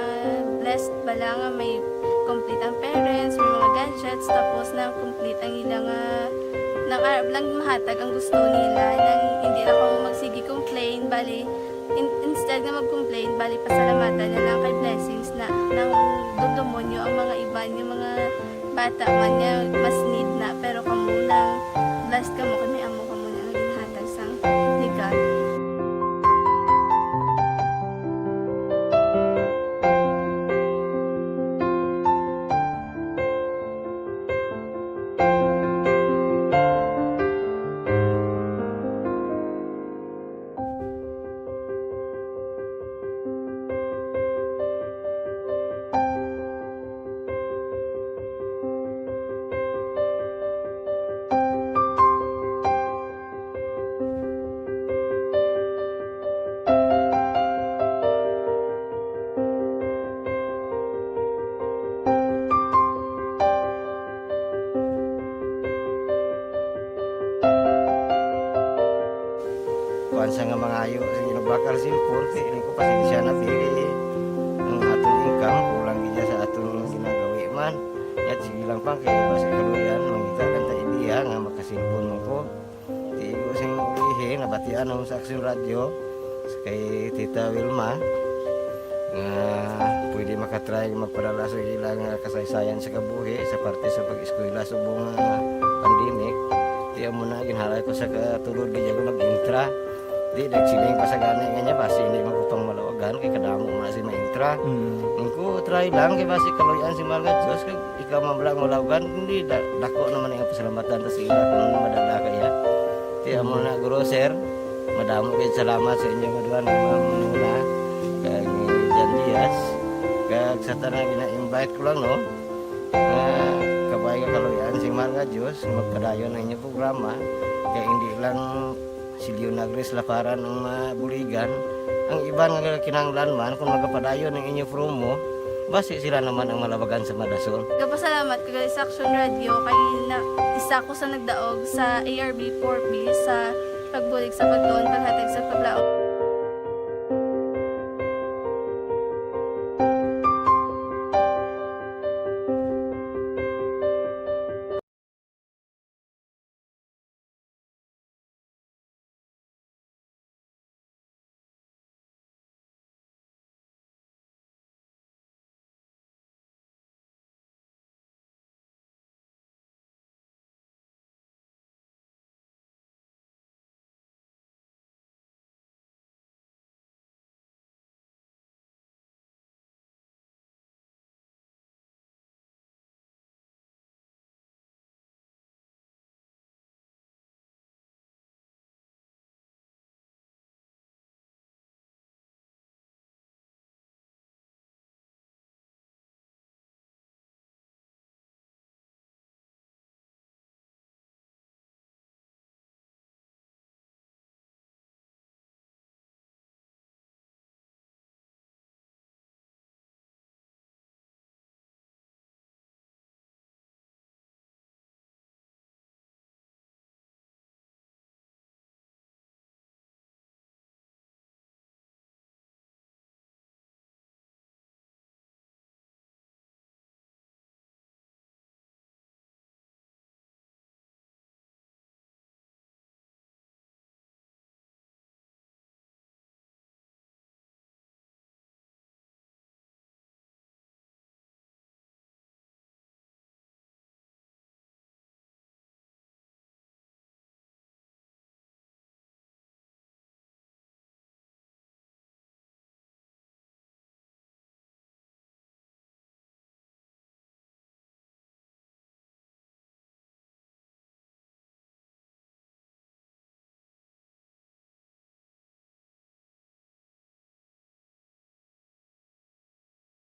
blessed bala nga may complete ang parents, may mga gadgets, tapos na complete ang ila nga, nang arab lang mahatag ang gusto nila, nang hindi na kamo magsige complain, bali, in-, instead nga mag-complain, bali, pasalamatan na lang kay blessings na, nang dumdumon nyo ang mga iban nga mga bata man nga mas need na, pero kamo nang blessed kamo kay may amo kamo na nga ginhatag sang legal. Sa nga mangayo sa inyo bakal cellphone, kay ini ko pasensya na, kay ang aton income, kulang gid sa aton ginagawi man. Yat, sige lang pa, kay basi kaluyan, mangita lang ta idea nga makasilpon man ko. Di ko sing ulihi, nabatian ako sa Action Radio, kay Tita Wilma, nga pwede makatry magpadala sa ilang, ah, kasaysayan sa kabuhi sa parte sa pag-eskwela subong nga pandemic. Di amo na, ginhalay ko sa katulod gid ako mag-intra. Di, nagsiling pa sa gani nga niya, basi hindi man ko pang malawagan, kay kadamo man si ma-intra. Mm. Ang ko, try lang, kay basi kaluyan si Mahal nga Diyos, kag ikaw man lang malawagan, hindi, da-, dako naman ang pasalamatan ta sa ila kung ano madala kaya. Di, amo na, guro, sir, madamo kayo salamat sa inyong aduan, Ma'am Nuna, kag Jan Diaz, kag sa tanan gina-invite ko lang, no? Nga kabay nga kaluyan si Mahal nga Diyos, magpadayon ang inyong programa, kay hindi lang si Leonagres Laparan ang mabuligan, ang iban nga kinahanglan man kung magapadayon ang inyo promo, basi sila naman ang malabagan sa madason. Nagapasalamat ko gali sa Action Radio kay na, isa ko sa nagdaog sa A R B four B sa pagbulig sa pagtuon, paghatag sa paglaom.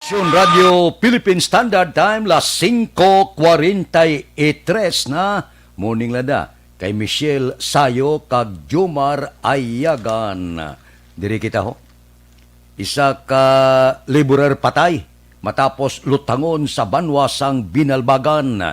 Station Radio Philippine Standard Time, las singko kwarenta y tres na. Morning, lada kay Michelle Sayo kag Jomar Ayagan. Diri kita, ho. Isa ka laborer patay matapos lutangon sa banwa sang Binalbagan.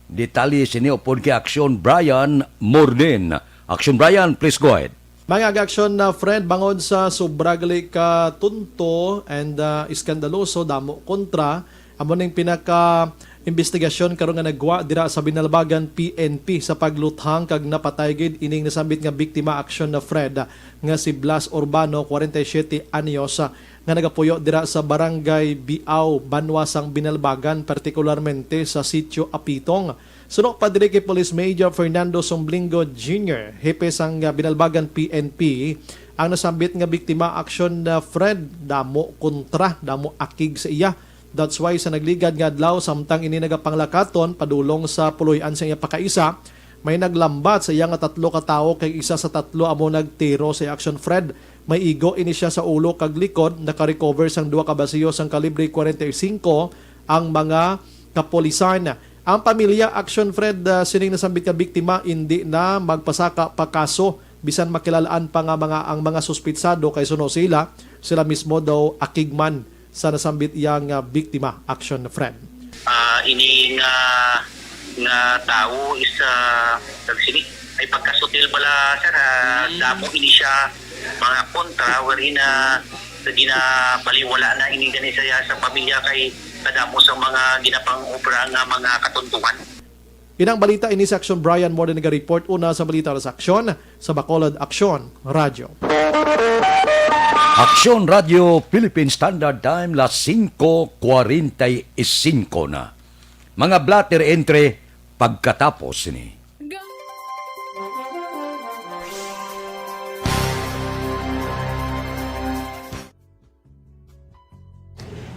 Detalye sini upod kay Action Brian Morden. Action Brian, please go ahead. Mga aga-aksyon na, Fred, bangod sa sobra gali ka tunto and, ah, iskandaloso, damo kontra, amo ning pinaka-imbestigasyon karon nga nagwa dira sa Binalbagan P N P sa pagluthang kag napatay gid ining nasambit nga biktima, aksyon na, Fred, nga si Blas Urbano, kwarenta y siyete anyos, ah, nga nagapuyo dira sa Barangay Biao, banwa sang Binalbagan, partikularmente sa Sitio Apitong. Suno pa diri kay Police Major Fernando Somblinggo Junior, hepe sang, ah, Binalbagan P N P, ang nasambit nga biktima, aksyon na, Fred, damo kontra, damo akig sa iya. That's why sa nagligad nga adlaw, samtang ini nagapanglakaton padulong sa puloy-an sa iya pakaisa, may naglambat sa iya nga tatlo ka tawo, kay isa sa tatlo amo nagtiro sa iya, aksyon, Fred. May igo ini siya sa ulo kag likod. Naka-recover sang duha ka basiyo sang kalibre kwarenta y singko ang mga kapulisan. Ang pamilya, aksyon, Fred, ah, sining nasambit nga biktima, indi na magpasaka pa kaso bisan makilal-an pa nga mga, ang mga suspitsado, kay suno sila, sila mismo daw akig man sa nasambit iya nga biktima, aksyon, Fred. Ah, ini nga nga tawo is, ah, nagsini-, ay pagkasutil bala, sir, ah, Mm. damo ini siya mga kontra, wherein, ah, ginabaliwala na ini gani siya sa pamilya kay kadamo sa mga ginapang-obra nga mga katuntungan. Inang balita ini sa Aksyon. Brian Morden naga-report una sa balita sa Aksyon sa Bacolod Aksyon Radyo. Aksyon Radyo Philippine Standard Time, las singko kwarenta y singko na. Mga blotter entre pagkatapos ni.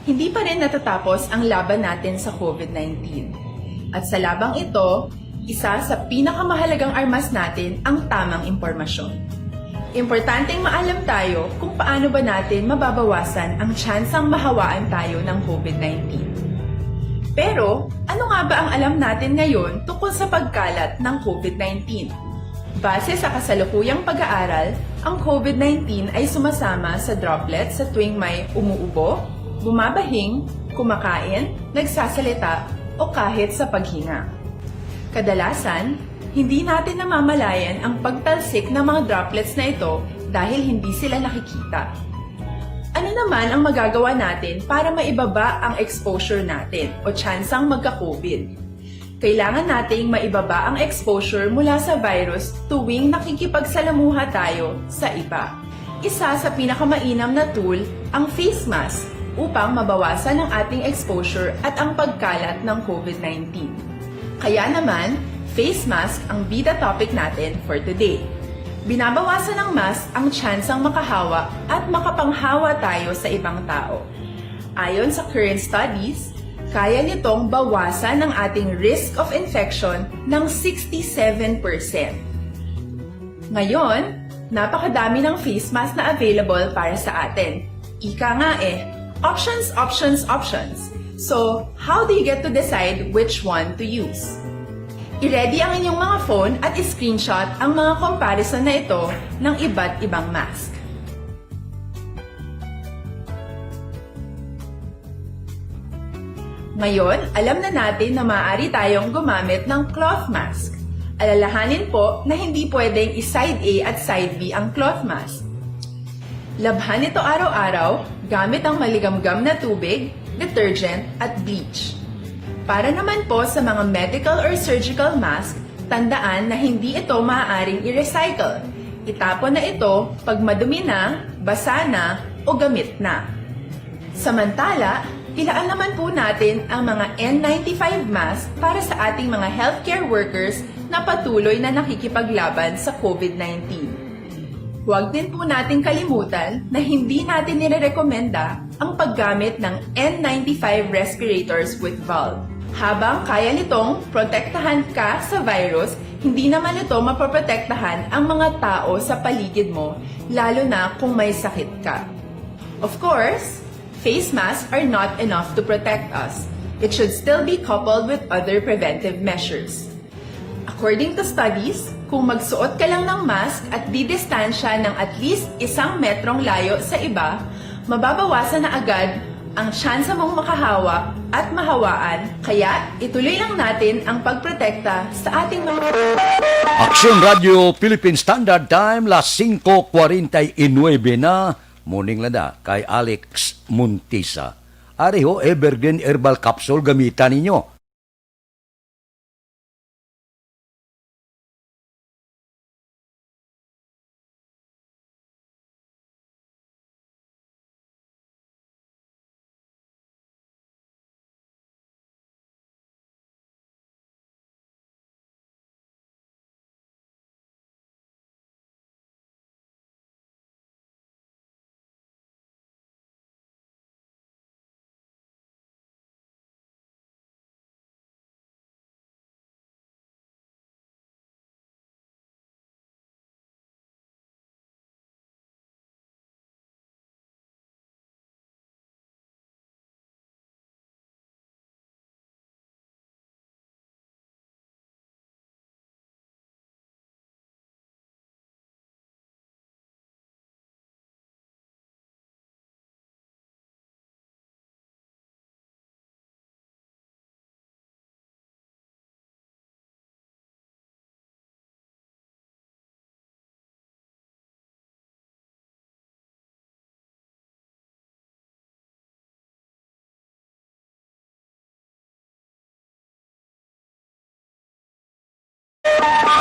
Hindi pa rin natatapos ang laban natin sa covid nineteen. At sa labang ito, isa sa pinakamahalagang armas natin ang tamang impormasyon. Importanteng maalam tayo kung paano ba natin mababawasan ang tsansang mahawaan tayo ng covid nineteen. Pero, ano nga ba ang alam natin ngayon tungkol sa pagkalat ng covid nineteen? Base sa kasalukuyang pag-aaral, ang covid nineteen ay sumasama sa droplets sa tuwing may umuubo, bumabahing, kumakain, nagsasalita, o kahit sa paghinga. Kadalasan, hindi natin namamalayan ang pagtalsik ng mga droplets na ito dahil hindi sila nakikita. Ano naman ang magagawa natin para maibaba ang exposure natin o tsansang magka-covid? Kailangan nating maibaba ang exposure mula sa virus tuwing nakikipagsalamuha tayo sa iba. Isa sa pinakamainam na tool ang face mask upang mabawasan ang ating exposure at ang pagkalat ng covid nineteen. Kaya naman, face mask ang bida topic natin for today. Binabawasan ng mask ang tsansang makahawa at makapanghawa tayo sa ibang tao. Ayon sa current studies, kaya nitong bawasan ang ating risk of infection ng sixty-seven percent. Ngayon, napakadami ng face mask na available para sa atin. Ika nga eh, options, options, options. So, how do you get to decide which one to use? I-ready ang inyong mga phone at i-screenshot ang mga comparison na ito ng iba't ibang mask. Ngayon, alam na natin na maaari tayong gumamit ng cloth mask. Alalahanin po na hindi pwedeng i-side A at side B ang cloth mask. Labhan ito araw-araw gamit ang maligamgam na tubig, detergent, at bleach. Para naman po sa mga medical or surgical mask, tandaan na hindi ito maaaring i-recycle. Itapon na ito pag madumi na, basa na, o gamit na. Samantala, ilaan naman po natin ang mga N ninety-five mask para sa ating mga healthcare workers na patuloy na nakikipaglaban sa covid nineteen. Huwag din po nating kalimutan na hindi natin nirerekomenda ang paggamit ng N ninety-five respirators with valve. Habang kaya nitong protektahan ka sa virus, hindi naman ito mapoprotektahan ang mga tao sa paligid mo, lalo na kung may sakit ka. Of course, face masks are not enough to protect us. It should still be coupled with other preventive measures. According to studies, kung magsuot ka lang ng mask at didistansya ng at least isang metrong layo sa iba, mababawasan na agad ang tsansa mong makahawa at mahawaan, kaya ituloy lang natin ang pagprotekta sa ating mga Aksyon Radyo Philippine Standard Time, las singko kwarenta y nuebe na. Morning lang da kay Alex Montisa. Ari ho, Evergreen Herbal Capsule gamitan ninyo.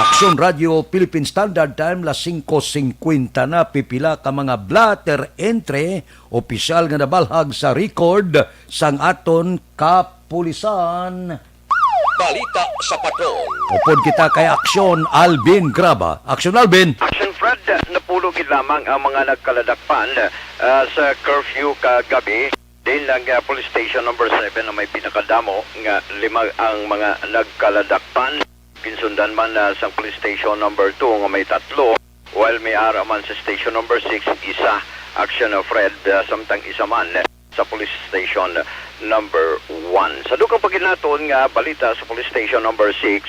Aksyon Radio Philippine Standard Time, las singko singkwenta na, pipila ka mga blotter entry, opisyal nga nabalhag sa record sang aton kapulisan. Balita sa Patrol. Upod kita kay Aksyon Alvin Graba. Aksyon Alvin. Action Fred, napulo gid lamang ang mga nagkaladakpan, ah, sa curfew kagabi. Din ang, ah, police station number seven na may pinakadamo nga lima ang mga nagkaladakpan. Ginsundan man, ah, sang police station number two nga may tatlo, while may ara man sa station number six, isa. Action, ah, Fred, ah, samtang isa man sa police station number one. Sa dugang pa gid naton nga balita, sa police station number six,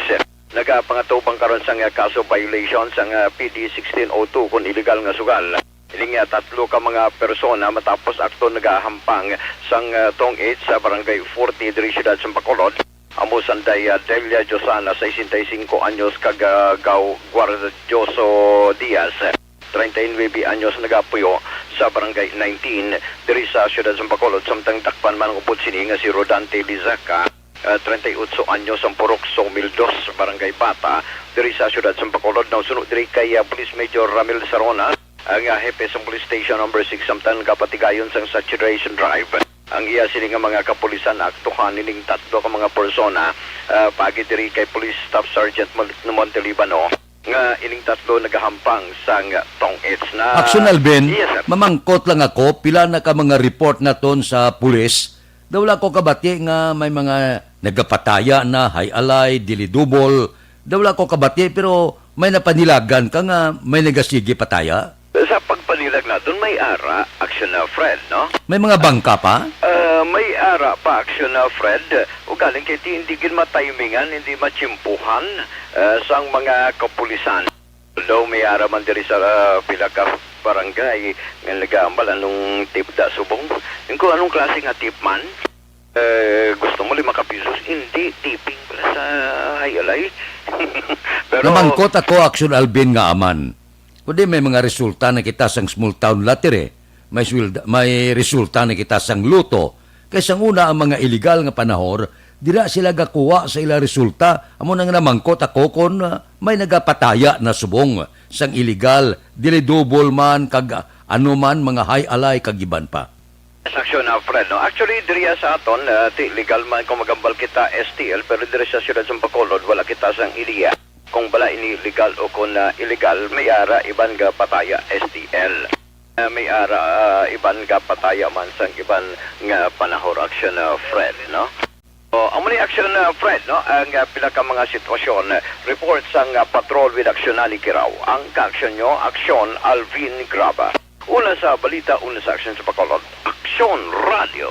nagapangatubang karon sang, ah, kaso violation sang, ah, P D sixteen oh two kon illegal nga sugal. Ining, ah, tatlo ka mga persona matapos akto nagahampang sang, ah, tong-its sa Barangay forty diri siyudad sang Bacolod. Amo sanday, ah, Delia Josana, sesenta y cinco anyos, kag, ah, Gaw Guardioso Diaz, treinta y nueve anyos, nagapuyo sa Barangay nineteen diri sa siyudad sang Bacolod, samtang dakpan man ang upod sini nga si Rodante Lizaca, ah, treinta y ocho anyos, ang purok Somil dos, Barangay Bata, diri sa siyudad sang Bacolod. Nasuno diri kay, ah, Police Major Ramil Sarona, ang, ah, hepe sang Police Station number six, samtang nagapatigayon sang saturation drive ang iya sini nga mga kapulisan. Naaktuhan ining tatlo ka mga persona, ah, paagi diri kay Police Staff Sergeant Mon-, Montelibano, nga ining tatlo nagahampang sang tong-its na. Action Alvin, yes, sir. Mamangkot lang ako, pila na ka mga report naton sa pulis? Daw wala ko kabati nga may mga nagapataya na, hay alay, dili double. Daw wala ko kabati, pero may napanilagan ka nga may nagasige pataya? Sa pagpanilag naton, may ara, Action na Fred, no? May mga bangka pa? Ah, may ara pa, Action na Fred. Ugaling kay di, hindi gid matimingan, hindi matsimpuhan, ah, sang mga kapulisan. Although may ara man diri sa, ah, pila ka barangay nga nag-aambal anong tip da subong. Yung kung anong klase nga tip man, eh, gusto mo lima ka pisos, hindi, tipping pala sa hay alay. Pero namangkot ako, Action Alvin, nga aman. Kundi may mga resulta na kita sang small town lottery. May swelda, may resulta na kita sang lotto. Kay sang una ang mga illegal nga panahor, dira sila gakuha sa ila resulta. Amo nang namangkot ako kon, ah, may nagapataya na subong sang illegal, dili double man kag, ah, ano man, mga hay alay kag iban pa. Sa aksyon na, Fred, no? Actually, diriya sa aton, ah, ti legal man kung magambal kita S T L, pero diri sa siyudad sa Bacolod, wala kita sang ideya kung bala ini legal o kung, ah, illegal, may ara iban nga pataya S T L. Ah, may ara, ah, iban nga pataya man sang iban nga panahor, Action, ah, Fred, no? O, amo ni Action, ah, Fred, no? Ang, ah, pila ka mga sitwasyon, ah, report sang, ah, Patrol with Action Nani Kiraw. Ang kaaksyon nyo, Action Alvin Graba. Una sa balita, una sa aksyon sa Bacolod. Aksyon Radio.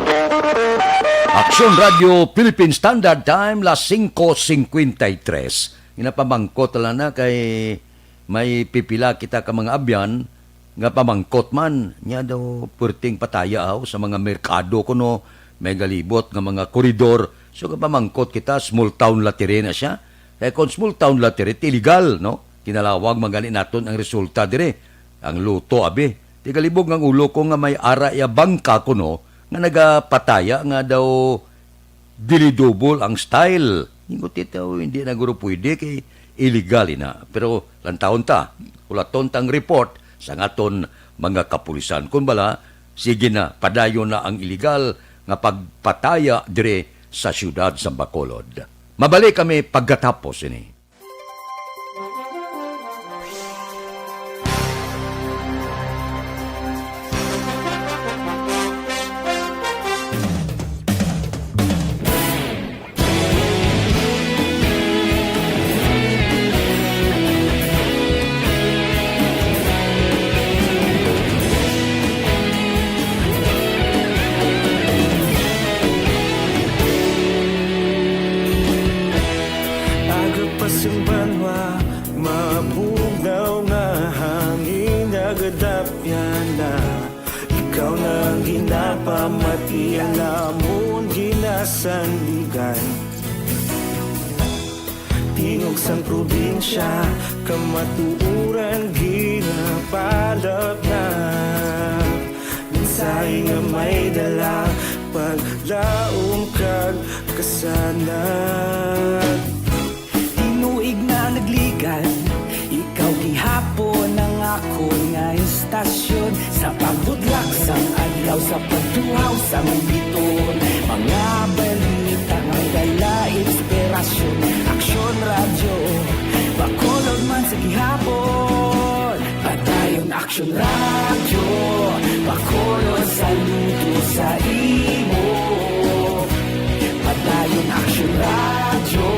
Aksyon Radio Philippine Standard Time, las singko singkwenta y tres. Ginapamangkot lang na kay may pipila kita ka mga abyan nga pamangkot man, nya daw puwerteng pataya aw sa mga merkado kuno may galibot nga mga koridor. So, nga pamangkot kita, small town lottery na siya. Kaya kung small town lottery, ti illegal, no? Kinalawag man gani naton ang resulta dire. Ang luto, abi. Tigalibog ang ulo ko nga may ara iya bangka kuno nga nagapataya nga daw dili double ang style. Ingot ito, hindi na guro pwede kay illegal ina. Pero lantawon ta, ulaton tang report sa ngaton mga kapulisan. Kung bala, sige na, padayon na ang illegal nga pagpataya dire sa siyudad sa Bacolod. Mabalik kami pagkatapos ini. Aga pa sing banwa, mabugnaw nga hangin nagadapyan na. Ikaw na ang ginapamati, ang amon ginasandigan. Tingog sang probinsya, kamatuoran ginapalapna. Mensahe nga may dala, paglaom kag kasanag. Tinuig na nagligad, Sa pagtuhaw sa Biton, mga balita nga may dala inspirasyon. Aksyon Radyo, Bacolod man sa gihapon. Padayon Aksyon Radyo, Bacolod saludo sa imo. Padayon Aksyon Radyo,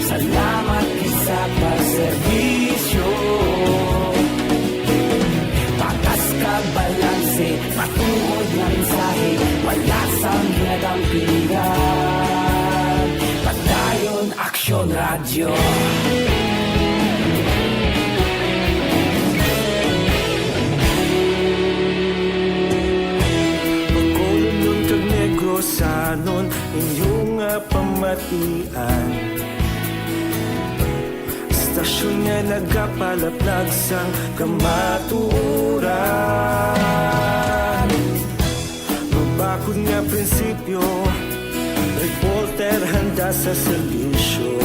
salamat gid sa pagserbisyo. Patas kag balanse, matuod nga mensahe, wala sang ginadampigan. Padayon Aksyon Radyo. Bacolodnon kag Negrosanon, inyo nga pamatian. Istasyon nga nagapalaplag sang kamatuoran. Mabakod nga prinsipyo, reporter handa sa serbisyo.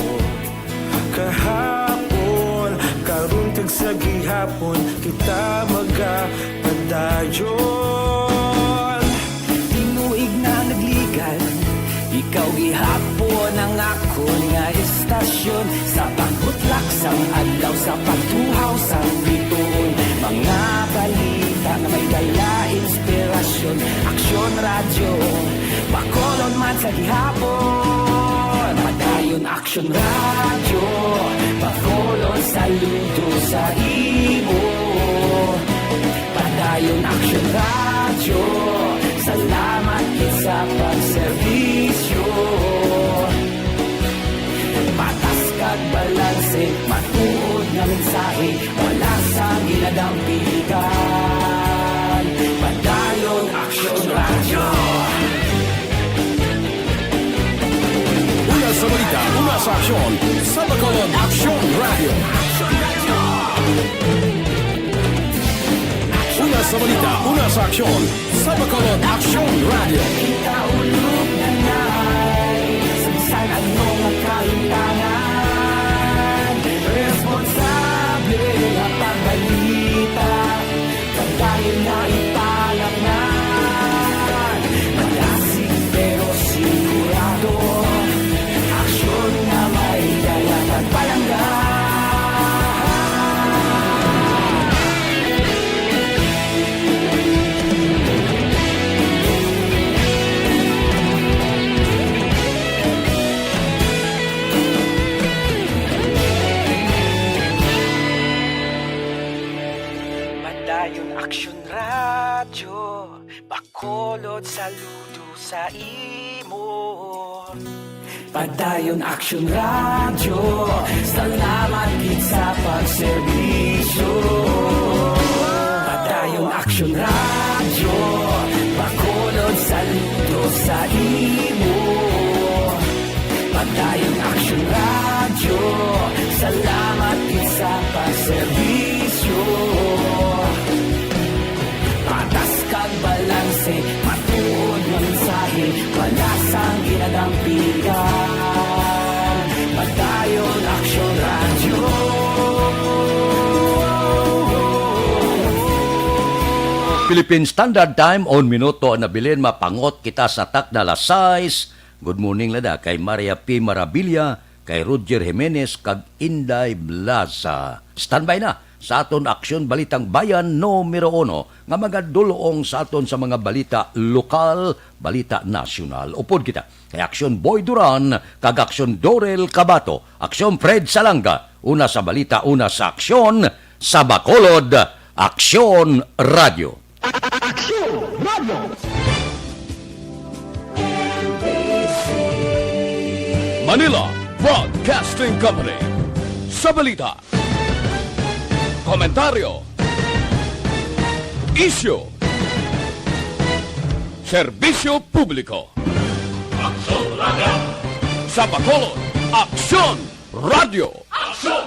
Kahapon, karon kag sa gihapon, kita magapadayon. Tinuig na nagligal, ikaw gihapon ang akon nga istasyon. Sa pagbutlak sang adlaw, sa pagtuhaw sang bituon, mga balita nga may dala inspirasyon. Aksyon Radyo, Bacolod man sa gihapon. Padayon Aksyon Radyo, Bacolod saludo sa imo. Padayon Aksyon Radyo, salamat gid sa pagserbisyo. Patas kag balanse, matuod nga mensahe, wala sang ginadampigan. Padayon Aksyon Radyo. Una sa balita, una sa aksyon, sa Bacolod Aksyon Radyo. Una sa balita, una sa aksyon, sa Bacolod Aksyon Radyo. Kita ulog na na'y sang ano nga kahimtangan. Responsable nga pagbalita, padayon na ipalapnan. Malasig pero sigurado, aksyon nga may dala kag palangga. Padayon Aksyon Radyo, Bacolod saludo sa imo. Padayon Aksyon Radyo, salamat gid sa pagserbisyo. Padayon Aksyon Radyo, Bacolod saludo sa imo. Padayon Aksyon Radyo, salamat gid sa pagserbisyo. Patas kag balanse, matuod nga mensahe, wala sang ginadampigan. Padayon Aksyon Radyo. Philippine Standard Time, on minuto na bilin, mapangot kita sa takna alas sais. Good morning, lada, kay Maria P. Marabilia, kay Roger Jimenez, kag Inday Blaza. Standby na sa aton Aksyon Balitang Bayan numero uno nga magadul-ong sa aton sa mga balita lokal, balita nasyonal. Upod kita kay Aksyon Boy Duran kag Aksyon Dorel Cabato, Aksyon Fred Salanga, una sa balita, una sa aksyon, sa Bacolod, Aksyon Radyo. Aksyon Radyo. Manila Broadcasting Company. Sa balita, komentaryo, isyu, serbisyo publiko. Aksyon Radyo. Sa Bacolod, Aksyon Radyo. Aksyon